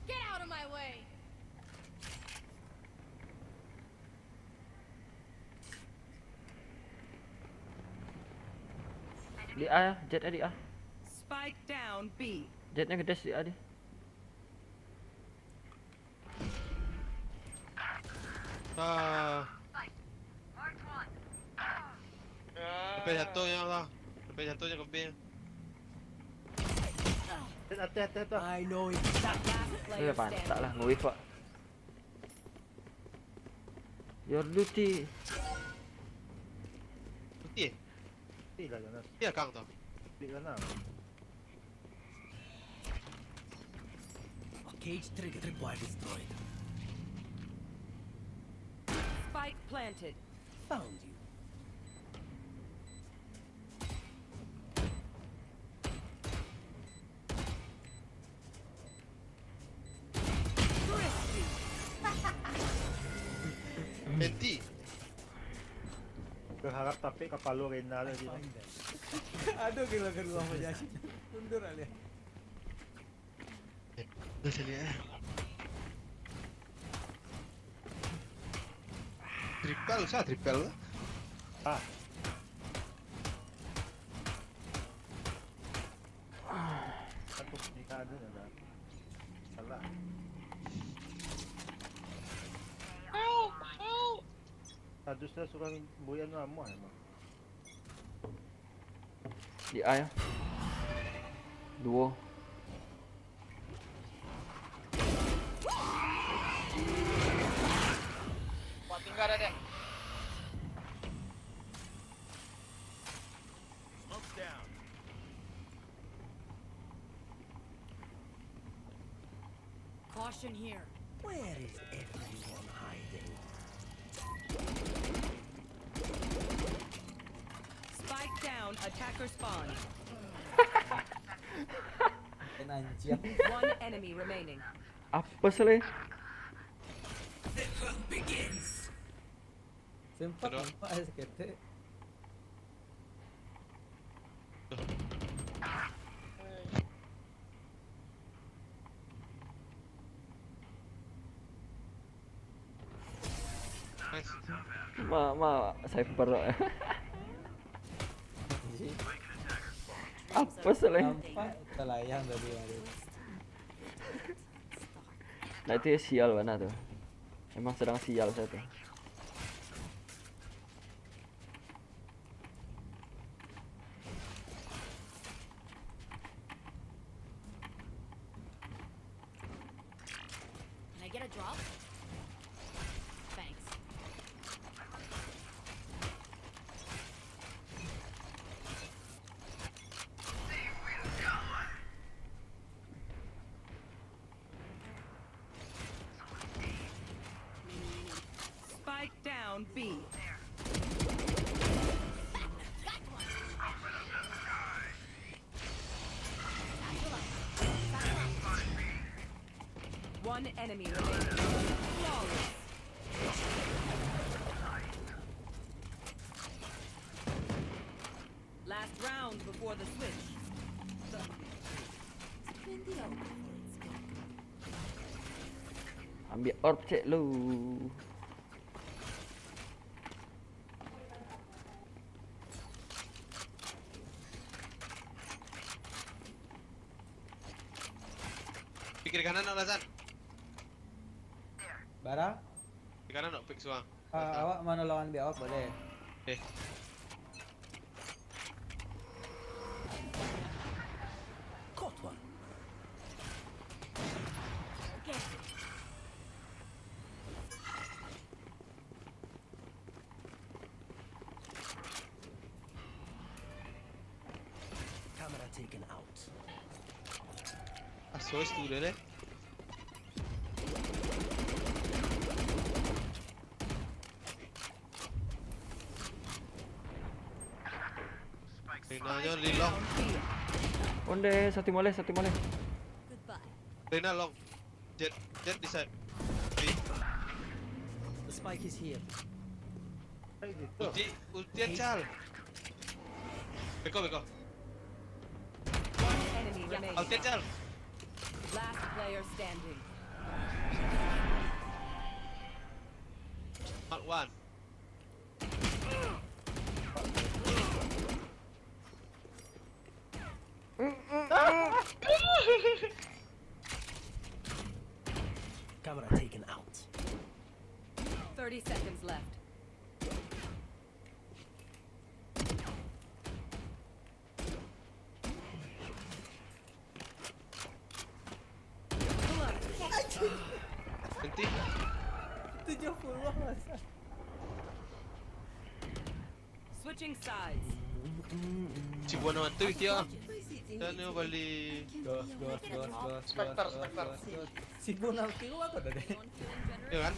Get out of my way. Di A, Jett di A. Spike down B. Jett-nyo gedes di A di. Ah. Sampai jatuh nyo lah. Sampai jatuh nyo ke B. Ateh, ateh, ateh. I know exactly. Last player standing. Pantak lah, nge-wave, Pak. Your duty. Duty, eh? Duty lah, Jonas. Dia kang tu. Duty lah, nah. Cage trigger required destroyed. Spike planted. Found you. Menti. Berharap tapik kapalo Rena lagi. Aduh, gila, kedua menjadi. Mundur aja. Dah cari, eh. Triple, sa triple. Ah. Aduh, ni tak ada dah. Salah. Help! Help! Harusnya surang buyan ramah emang. Di A ya. Duo. Wah, tinggal dah, dek. Smoke's down. Caution here. Where is everyone hiding? Spike down, attacker spawn. Anjing. One enemy remaining. Apa sih, Le? Sempat nampak ya seketek. Ma, ma, cypher. Apa sih, Le? Nampak terlayang tadi hari. Nah, itu ya sial bana tu. Emang sedang sial saya tu. Can I get a drop? Thanks. Spike down B. One enemy remaining. Flawless. Last round before the switch. Ambil orb cek lu. Pikir kanan nak, Lazan. Bara, Pikir kanan nak, pick suang. ah, awak mau nolongan biar awak boleh. Eh. Caught one. Camera taken out. Ah, so student eh. Rina nyo di long. Onde, satu moleh, satu moleh. Goodbye. Rina long. Jet, Jet di side. Di. The spike is here. Ulti, ulti Cal. Beko, beko. One enemy remaining. Ulti Cal. Last player standing. Mark one. Camera taken out. Thirty seconds left. Nanti. Tujuh puluh masa. Switching sides. Cibuan mata dia. Dan dia balik. Gas, gas, gas, gas, Spectre, gas, Spectre. gas, gas. Si Bona kira apa tadi? Ya kan?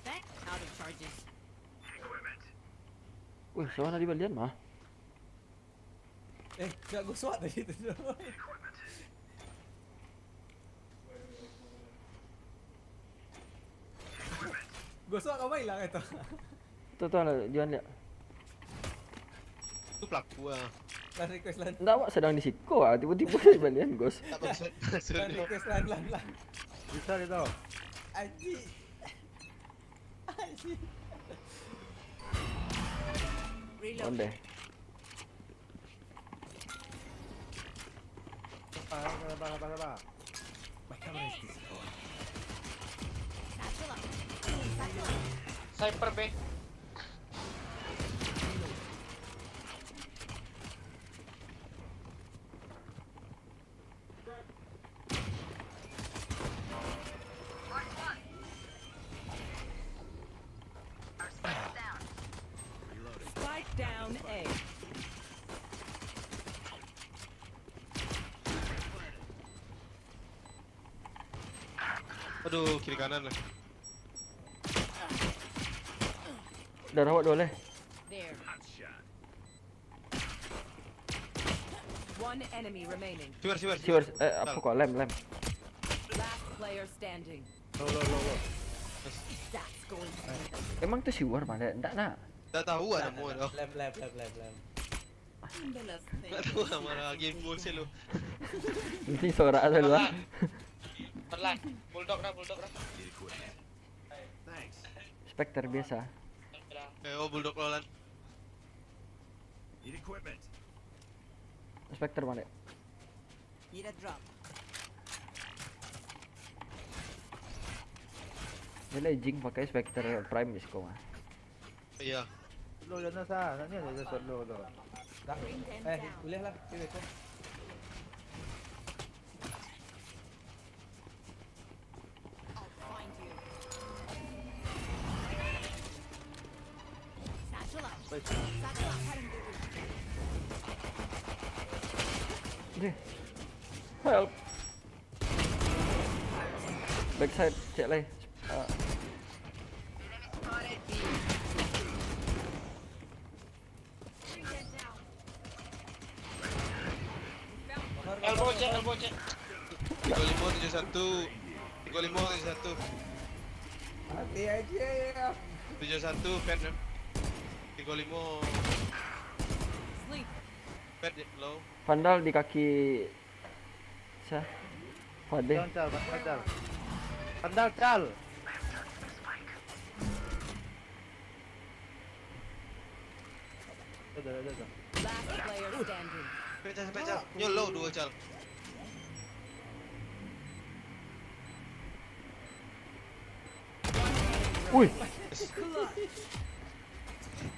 Back out of charges. Wih, sama tadi balian mah. Eh, gak gosok tadi tu. Gosok kau main lah kata. Tuh, tuh, lah, Johan lihat. Tu pelaku ah. Lan request lan. Ndak, awak sedang di siko ah, tiba-tiba balian, Gos. Tak maksud, maksud Lan tu. Request lan lan lan. Bisa dia tau. Anjing. Anjing. Reload. Onde. Sabar, sabar, sabar, sabar. My camera is destroyed. Cypher B. Spike down A. Aduh, kiri kanan lah. Dah rawat dua leh. There. Headshot. One enemy remaining. Siwar, siwar, Siwar, eh, apa kok? Lem, lem. Last player standing. Low, low, low, low. That's going to be Emang tu siwar mana? Ndak nak. Tak tahu lah nama tu. Lem, lem, lem, lem, lem. the last thing. Tak tahu lah mana game mode sih lu. Ini sorak tu lah. Perlan. Bulldog dah, bulldog dah. Spectre biasa. Eh, oh, bulldog lo lan. Spectre mana? Need a drop. Dia lah Jing pakai Spectre Prime di sekolah. Iya. Slow je Nas ah, nak ni ada slow tu. Dah. Eh, boleh lah. Okey, okey. I'll find you. Satchel up. Satchel up. Deh. Help. Backside, cek lai. Ah, Elbow check, elbow check. Tiga lima tujuh satu. Tiga lima tujuh satu. Mati aja ya. Tujuh satu pet. Tiga lima Sleep. pet low. Vandal di kaki. Sah. Fadeh. Jangan cal, Vandal cal. Vandal cal. Dah, dah, dah, dah. Last player standing. Pet cal, pet cal. Nyo low dua cal. Wih.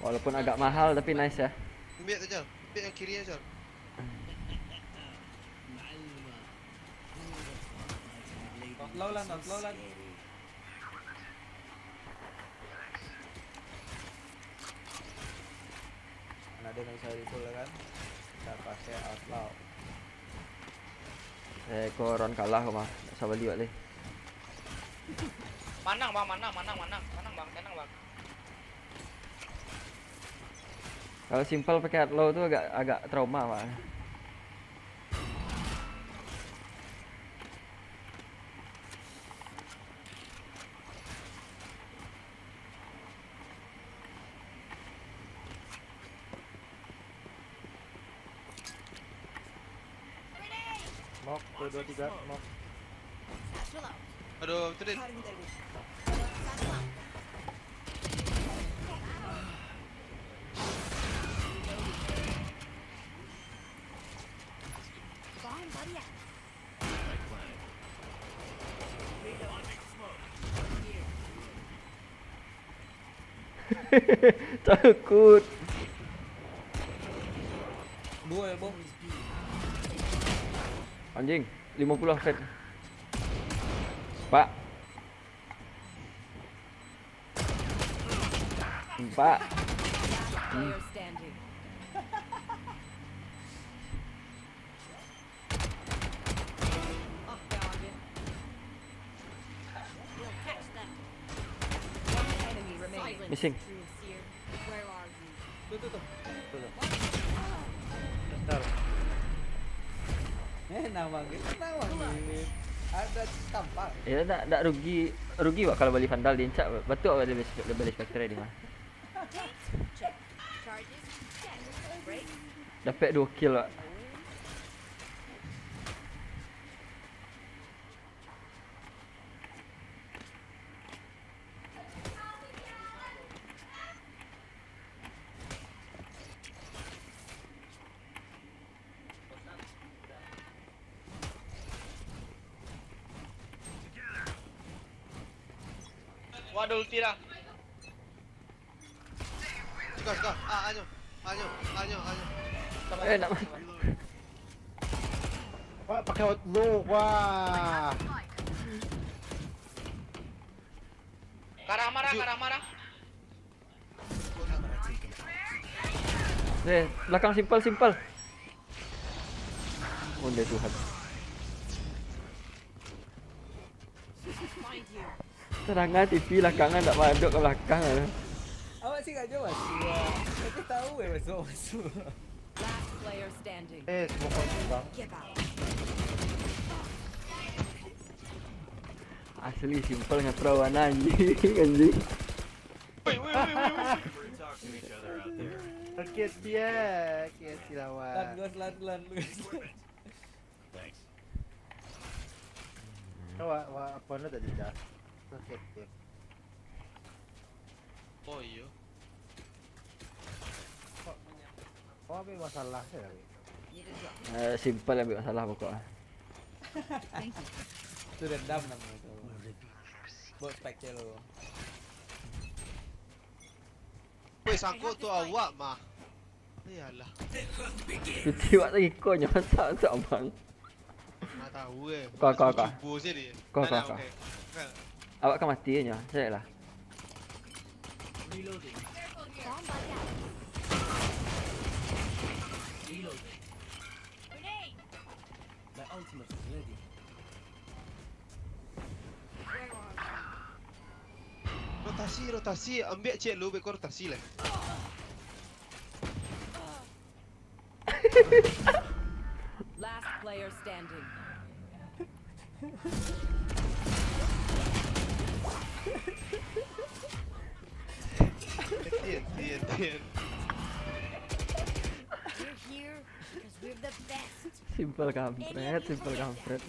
Walaupun agak mahal tapi nice ya. Ambil tu cal. Ambil yang kiri cal. Low lan, low lan. Mana ada nak bisa recall lah kan? Kita pakai outlaw. Eh, kau round kalah kau mah. Tak sabar liwat leh. Manang bang, manang, manang, manang, manang bang, tenang bang. Kalau simple pakai outlaw tu agak agak trauma, Pak. Mok, tu dua tiga, mok. Satchel out. Aduh, tu dia. Cutting their vision. Satchel out. Bomb buddy out. Takut. Dua elbow. Anjing, lima puluh set. Pak. Empat. Player standing. Oh, God. We'll catch them. One enemy remaining. Missing. Where are you? Tu, tu, tu. Bentar. Eh, nawang ke? Nawang ke? Ada tampak. Ya, tak tak rugi rugi wak kalau bali Vandal diincak, batua wak bali bali Spectre ni mah. Check. Charges. Check. Break. Dapat dua kill wak. Waduh, ulti dah. Suka, suka. Ah, anyo. Anyo, anyo, anyo. Eh, nak Wah, pakai outlaw, wah. Karah marah, karah marah. Eh, belakang simple, simple. Oh, dia Tuhan. Find you. Terang ah T V belakang ah, tak maduk ke belakang ah. Awak sih kat jauh masuk lah. Tapi tahu eh masuk-masuk. Last player standing. Eh, smoke out, bang. Give out. Asli simple ngatro wana anjing, anjing. Wait, wait, wait, wait, wait. We're talking to each other out there. Oke, dia. Oke, silawan. Lan, gas, lan, lan, gas. Thanks. Wah, wah, apa ni tadi dah? Oke, oke. Oh iyo. Oh, apa masalah saya? Need a drop. Eh, simple lah, ambil masalah pokok ah. Thank you. Itu dendam namanya itu. Buat spek lo. Weh, sangkut tu awak mah. Iyalah. Cuti awak tadi kau nyo masak tu abang. Nak tahu eh. Kau, kau, kau. Cubo saja dia. Kau, Dah kau, lah, kau. Okey. Dah. Awak kan mati nyo, saya lah. Bomb buddy out. Grenade. My ultimate is ready. Where are you? Rotasi, rotasi, ambil cek lu, beko rotasi lah. Last player standing. Tian, tian, tian. We're here because we're the best. Simple kampret, simple kampret.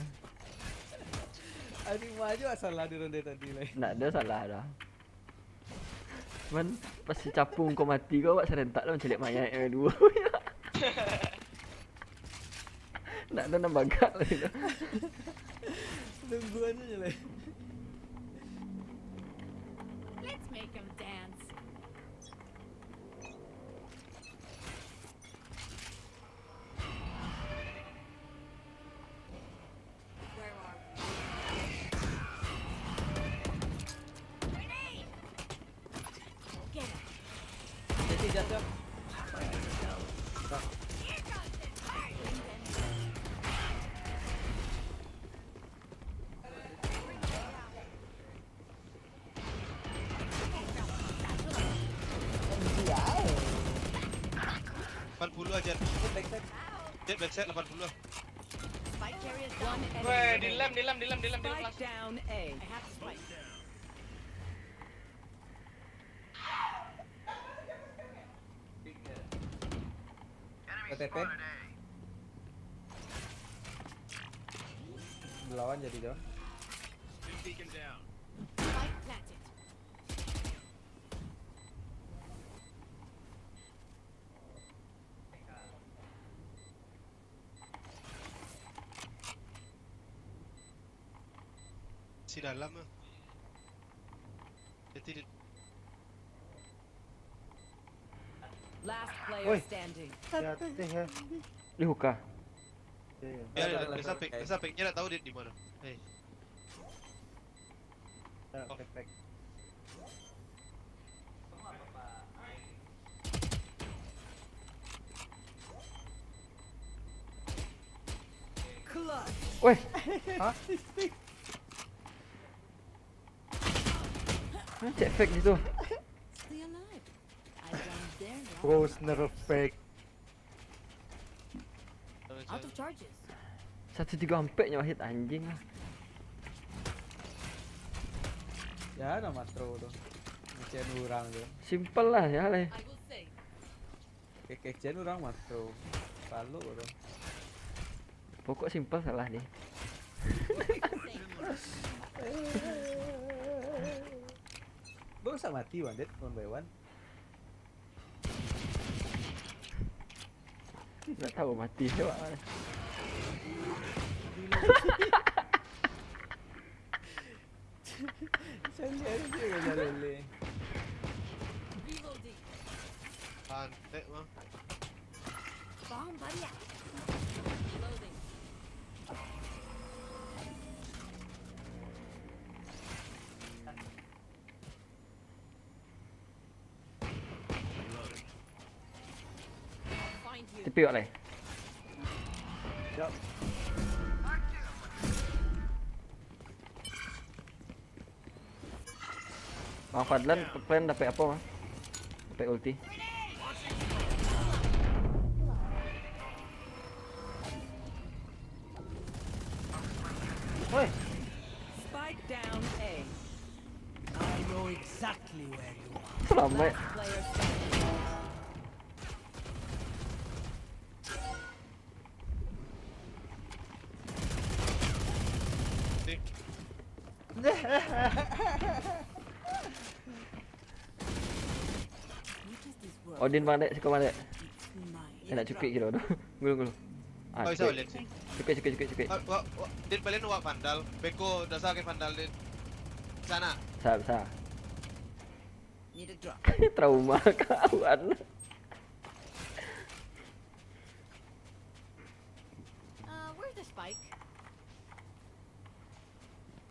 Ani maju salah di ronde tadi lah. Ndak ada salah dah. Cuman pas si capung kau mati kau awak serentak lah mancaliak mayat yang dua. Ndak ada nang bagak lah itu. Tungguan aja lah. Let's make 'em dance. Where are we? Grenade! Get him! Jadi jatuh. Here comes the party! Lapan puluh aja. Backside. Jet backside lapan puluh. Spike carrier's down. Weh, di lem, di lem, di lem, di lem, di lem. Spike down A. I have the spike. P T P. Melawan jadi dah. Beacon down. Spike planted. Si dalam ah. Jadi di- Last player Woi. Standing. Ya, teh ya. Di huka. Ya, ya. Ya, Ada, ya, ada, biasa ada. pik, biasa piknya nak tahu dia di mana. Hei. Ya, backpack. Clutch. Weh, Hah? mana cek fake situ? Stay alive. I don't dare not. Ghost nerf fake. Out of charges. Satu tiga ampek nyo hit anjing lah. Ya, nama throw tu. Macam orang tu. Simple lah ya leh. I will save. Kekecian orang mah throw. Palu tu. Pokok simple salah ni. Baru sak mati one dead one by one. Ndak tahu mati siapa. Macam ni ada dia kau jalan leh. Reloading. Pantek mah. Bomb buddy out. Reloading. Find you. Tepi wak lai. Siap. Bang Fadlan, kalian dapat apa, Bang? Dapat ulti. Exactly where you are. Selamat. Last player standing. Di. What is this world? Odin bang dek, siko bang dek. It's mine. Eh, nak cukik kilo tu. Gulu, gulu. Ah, Oh, bisa cukik. lihat sih. Cukik, cukik, cukik, cukik. Wa- wa- wa- Din balian wak vandal. Beko dasar ke vandal, Din. Sana. Sa, sa. Need a drop. Trauma kawan. Uh, where's the spike?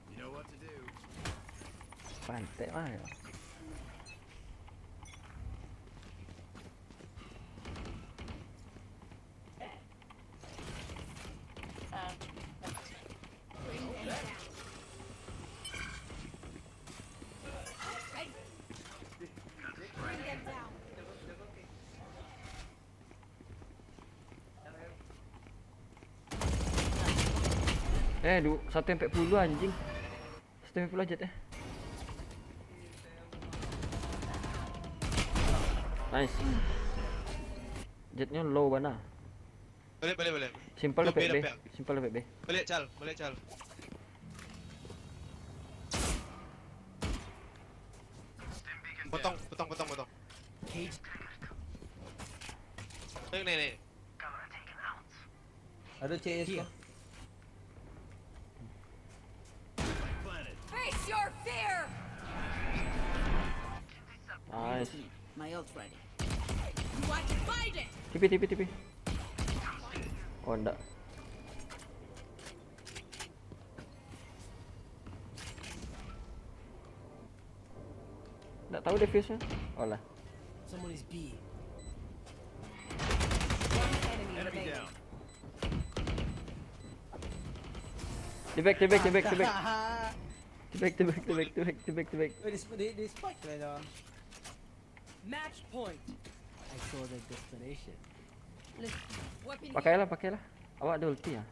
You know what to do. Pantek mah ya. Eh, du, satu empat puluh anjing. Satu empat puluh Jett eh. Nice. Jettnyo low bana. Balik, balik, balik. Simple Yo, dapet beda B. pihak. Simple dapet B. Balik, Cal. Balik, Cal. Potong, potong, potong, potong. Cage. Nih, nih, nih. Ada C S ko. Face your fear! Nice. My ult's ready. You are divided! T P, T P, T P. Oh, ndak. Ndak tahu defuse-nya. Oh lah. Someone is B. One enemy Enemy remaining. down. Di back, di back, di back, di back. Di back, di back, di back, di back, di back, di back. Wait, this, they, they spike lah dah. Match point. I saw the destination. Weapon Pakailah, pakailah. Awak ada ulti ya?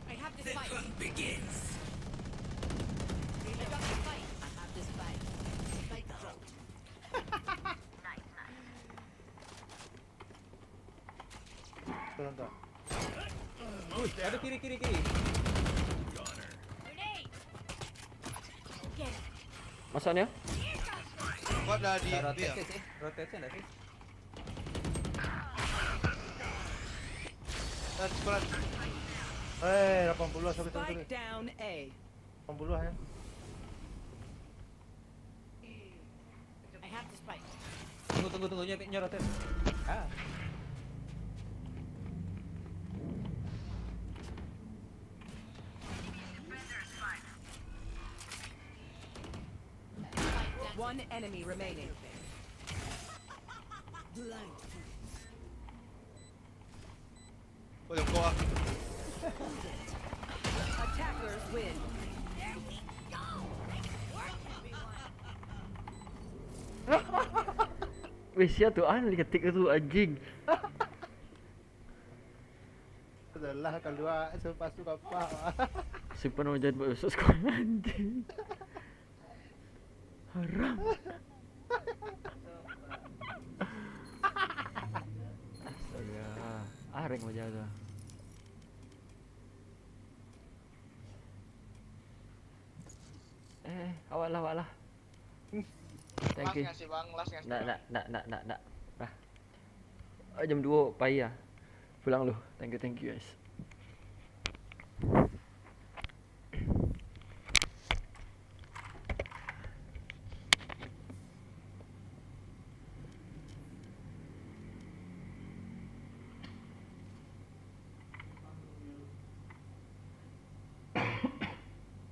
I have the spike. Begins. I got the spike. I have the spike. Spike dropped. Turun tak? Ada kiri, kiri, kiri. Grenade. Get it. Masuk ni ya? Kuat dah di Dah dia. Rotation sih. Rotation dah sih. Dah sekolah. Eh, lapan puluh, sorry, sorry, sorry. Spike down A. Lapan puluh ya. I have the spike. Tunggu, tunggu, tunggu, nyo, nyo rotate. Ah. One enemy remaining. Blind. Oh, yang kau ah. Attackers win. Weh, sia tu an diketik tu anjing. Adalah keluar selepas tu apa? Simpan hujan buat besok sekolah anjing. Haram. Astaga. Areng wajah tu. Eh, awak lah, awak lah. Thank Last you. Ngasih bang, last ngasih. Nak, Bang. Nak, nak, nak, nak, nak. Dah. Ah, jam dua pagi lah. Pulang dulu. Thank you, thank you guys.